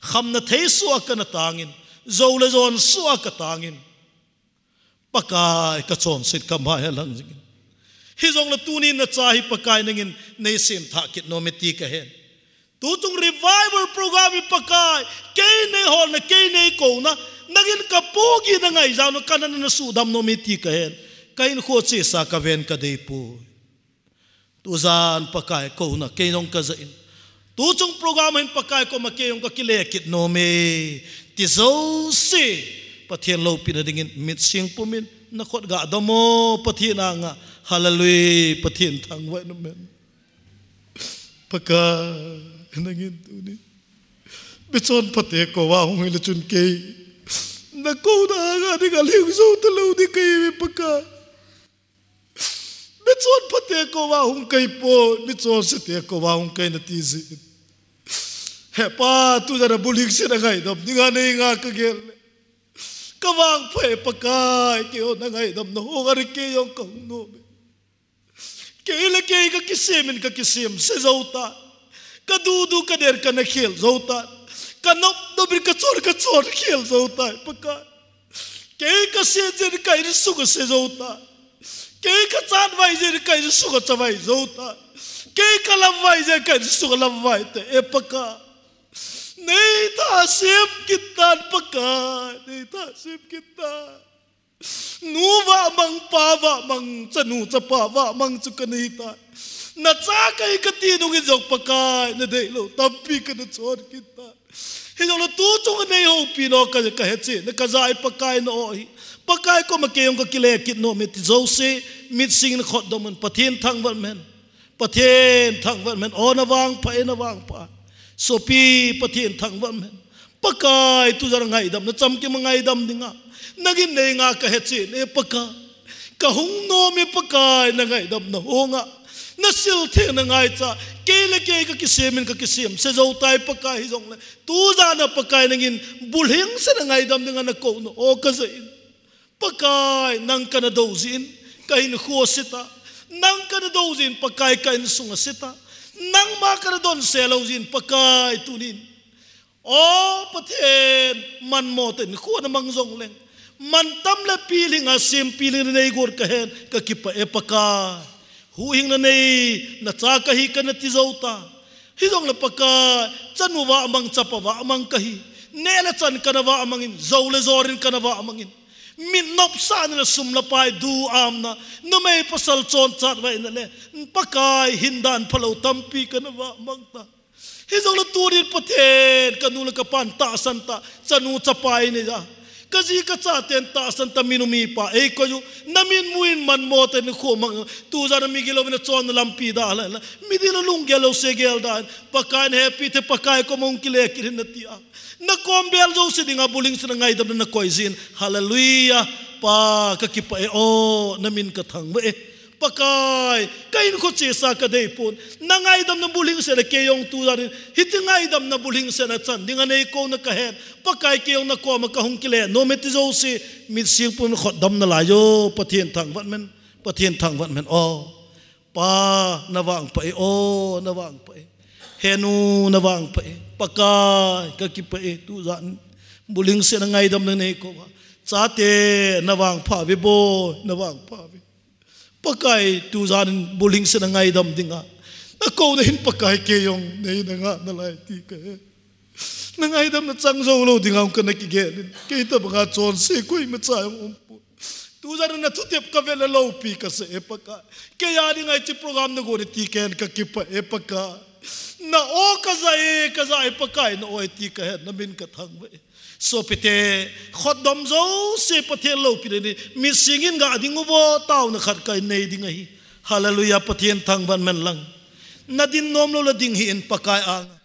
Khamna thei suh a kana tangin, jou le jon suh a katangin. Pakai kachonset kamai a lang jingin. Hijongle tunin nacha hi Pakai nangin, nei semthah kit nom e ti kahen. Tuchung revival program hi Pakai, kei nei holna, kei nei kouna, nangin kapohgihna ngaijana, kanatna nasuhdam nom e ti kahen. Kahinkho chesa kaven kadeipoi. Tujan Pakai kouna, kei jong kaja in. Tuchung program hin Pakai koma kei jong kakile kit nom e. Ti jouse, Pathen loupina dingin, mit sing pumin, nakhut ga dam o, Pathen anga, hallelujah, Pathen thangvah in um hen. Pakai, nangin tuni. Michonphate koma hung hile chun kei nakouna anga dinga lhing jou talou ding kahiuve Pakai. Michonphate koma hung kahipoi, michonsete koma hung kahi nati jeh in. He Pa, tujan a bulhingsetna ngaidam dinga nei nga kagel le, kavangpha e Pakai, keiho na ngaidamna hung a kei jong kahung nome. Kei le kei kakisem in kakisem se jou tai. Kadudu kaden kana khel jou tai. Kanop nop in kachon kachon khel jou tai Pakai. Kei kaset jeh in ka insung ase jou tai. Kei kachat vai jeh in ka insung achavai jou tai. Kei kalamvai jeh in ka insung alamvai tai e Pakai. Nei thasem kit tan Pakai, nei thasem kit tan. Nu vahmang, pa vahmang, chanu chapa vahmang chu kana hitai. Nacha kahi kati nungin jong Pakai, nadeilou tampi kana chon kit tai. Hijongle tuchunga nei houpi nau ka, kahechen, kaja e Pakai na o hi. Pakai koma kei jong kakile kit nome ti jouse, mit singin khut dom un, Pathen thangvah hen. Pathen thangvah hen, o navangpha e, navangpha. Sopi Pathen thangvah hen. Pakai tujan ngaidamna chamkim a ngaidam dinga nangin nei nga kahechen e Pakai. Kahung nome Pakai na ngaidamna hung a. Nasil theng na ngaicha. Kei le kei kakisem in kakisem se jou tai Pakai hijongle. Tujan a Pakai nangin bulhingsetna ngaidam dinga nakouna o kaja in. Pakai, nang kana dou jeh in, ka hinkho ase tai. Nang kana dou jeh in, Pakai, ka insung ase tai. Nangma kana donse lou jeh in, Pakai, tunin. O Pathen, manmo tah in hinkho namang jongleng. Mantam le pilhing a sem pilhing nei got kahen, kakipah e Pakai. Huhhingna nei, nacha kahi kana ti jou tai. Hijongle Pakai, chanu vahmang, chapa vahmang kahi. Neh le chan kana vahmang in, jou le jor in kana vahmang in. Mit nopsahna le sum le pai duhamna, numei pasal chonchat vaina le, Pakai hindan phalou tampi kana vahmang tai. Hijongle tunin Pathen, kanu le kapan tahsan tah, chanu chapa inei a. Kaji kachaten tahsan tah minu mipa, eikoi u, namin mun manmo tah in hinkho mang, tujan a migilou in achonna lampi dalha, midih a lunggel lou se gel dan, Pakai nahepi thei Pakai koma hung kile kit in nati a. Nakom bel jouse dinga bulhingsetna ngaidamna nakoi jin. Hallelujah. Pa kakipah e o, namin kathangvah e. Pakai, ka hinkho chesa kadei pon. Na ngaidamna bulhingsetna kei jong tujan in. Hiti ngaidamna bulhingsetna chan dinga nei kouna kahen. Pakai kei jong nakoma kahung kile nome ti jouse. Mit sing pum khut dom nalai jo. Pathen thangvah hen. Pathen thangvah hen. O. Pa, navangpha e, o, navangpha e. Henu, navangpha e. Pakai, kakipah e, tujan. Bulhingsetna ngaidamna nei kou a. Chate, navangpha uve boi, navangpha uve. Pakai, tujan bulhingsetna ngaidam dinga. Nakouna hin Pakai kei jong, nei na nga nalai ti kahe. Na ngaidamna chang jou lou dinga hung kana kigel in. Kei tabanga chonse koimacha jong umpoi. Tujan a nathutep kavet le loupi kasa e Pakai. Kei a dinga hiche program nagot e ti kahen kakipah e Pakai. Na o kaja e, kaja e Pakai, na o e ti kahen, namin kathangvah e. Sopite, khut dom jouse Pathen loupina ni, mit singin ga ding uvo, taona khat kanei ding ahi. Hallelujah, Pathen thangvah hen lang. Nadin nom lou le ding hih in Pakai anga.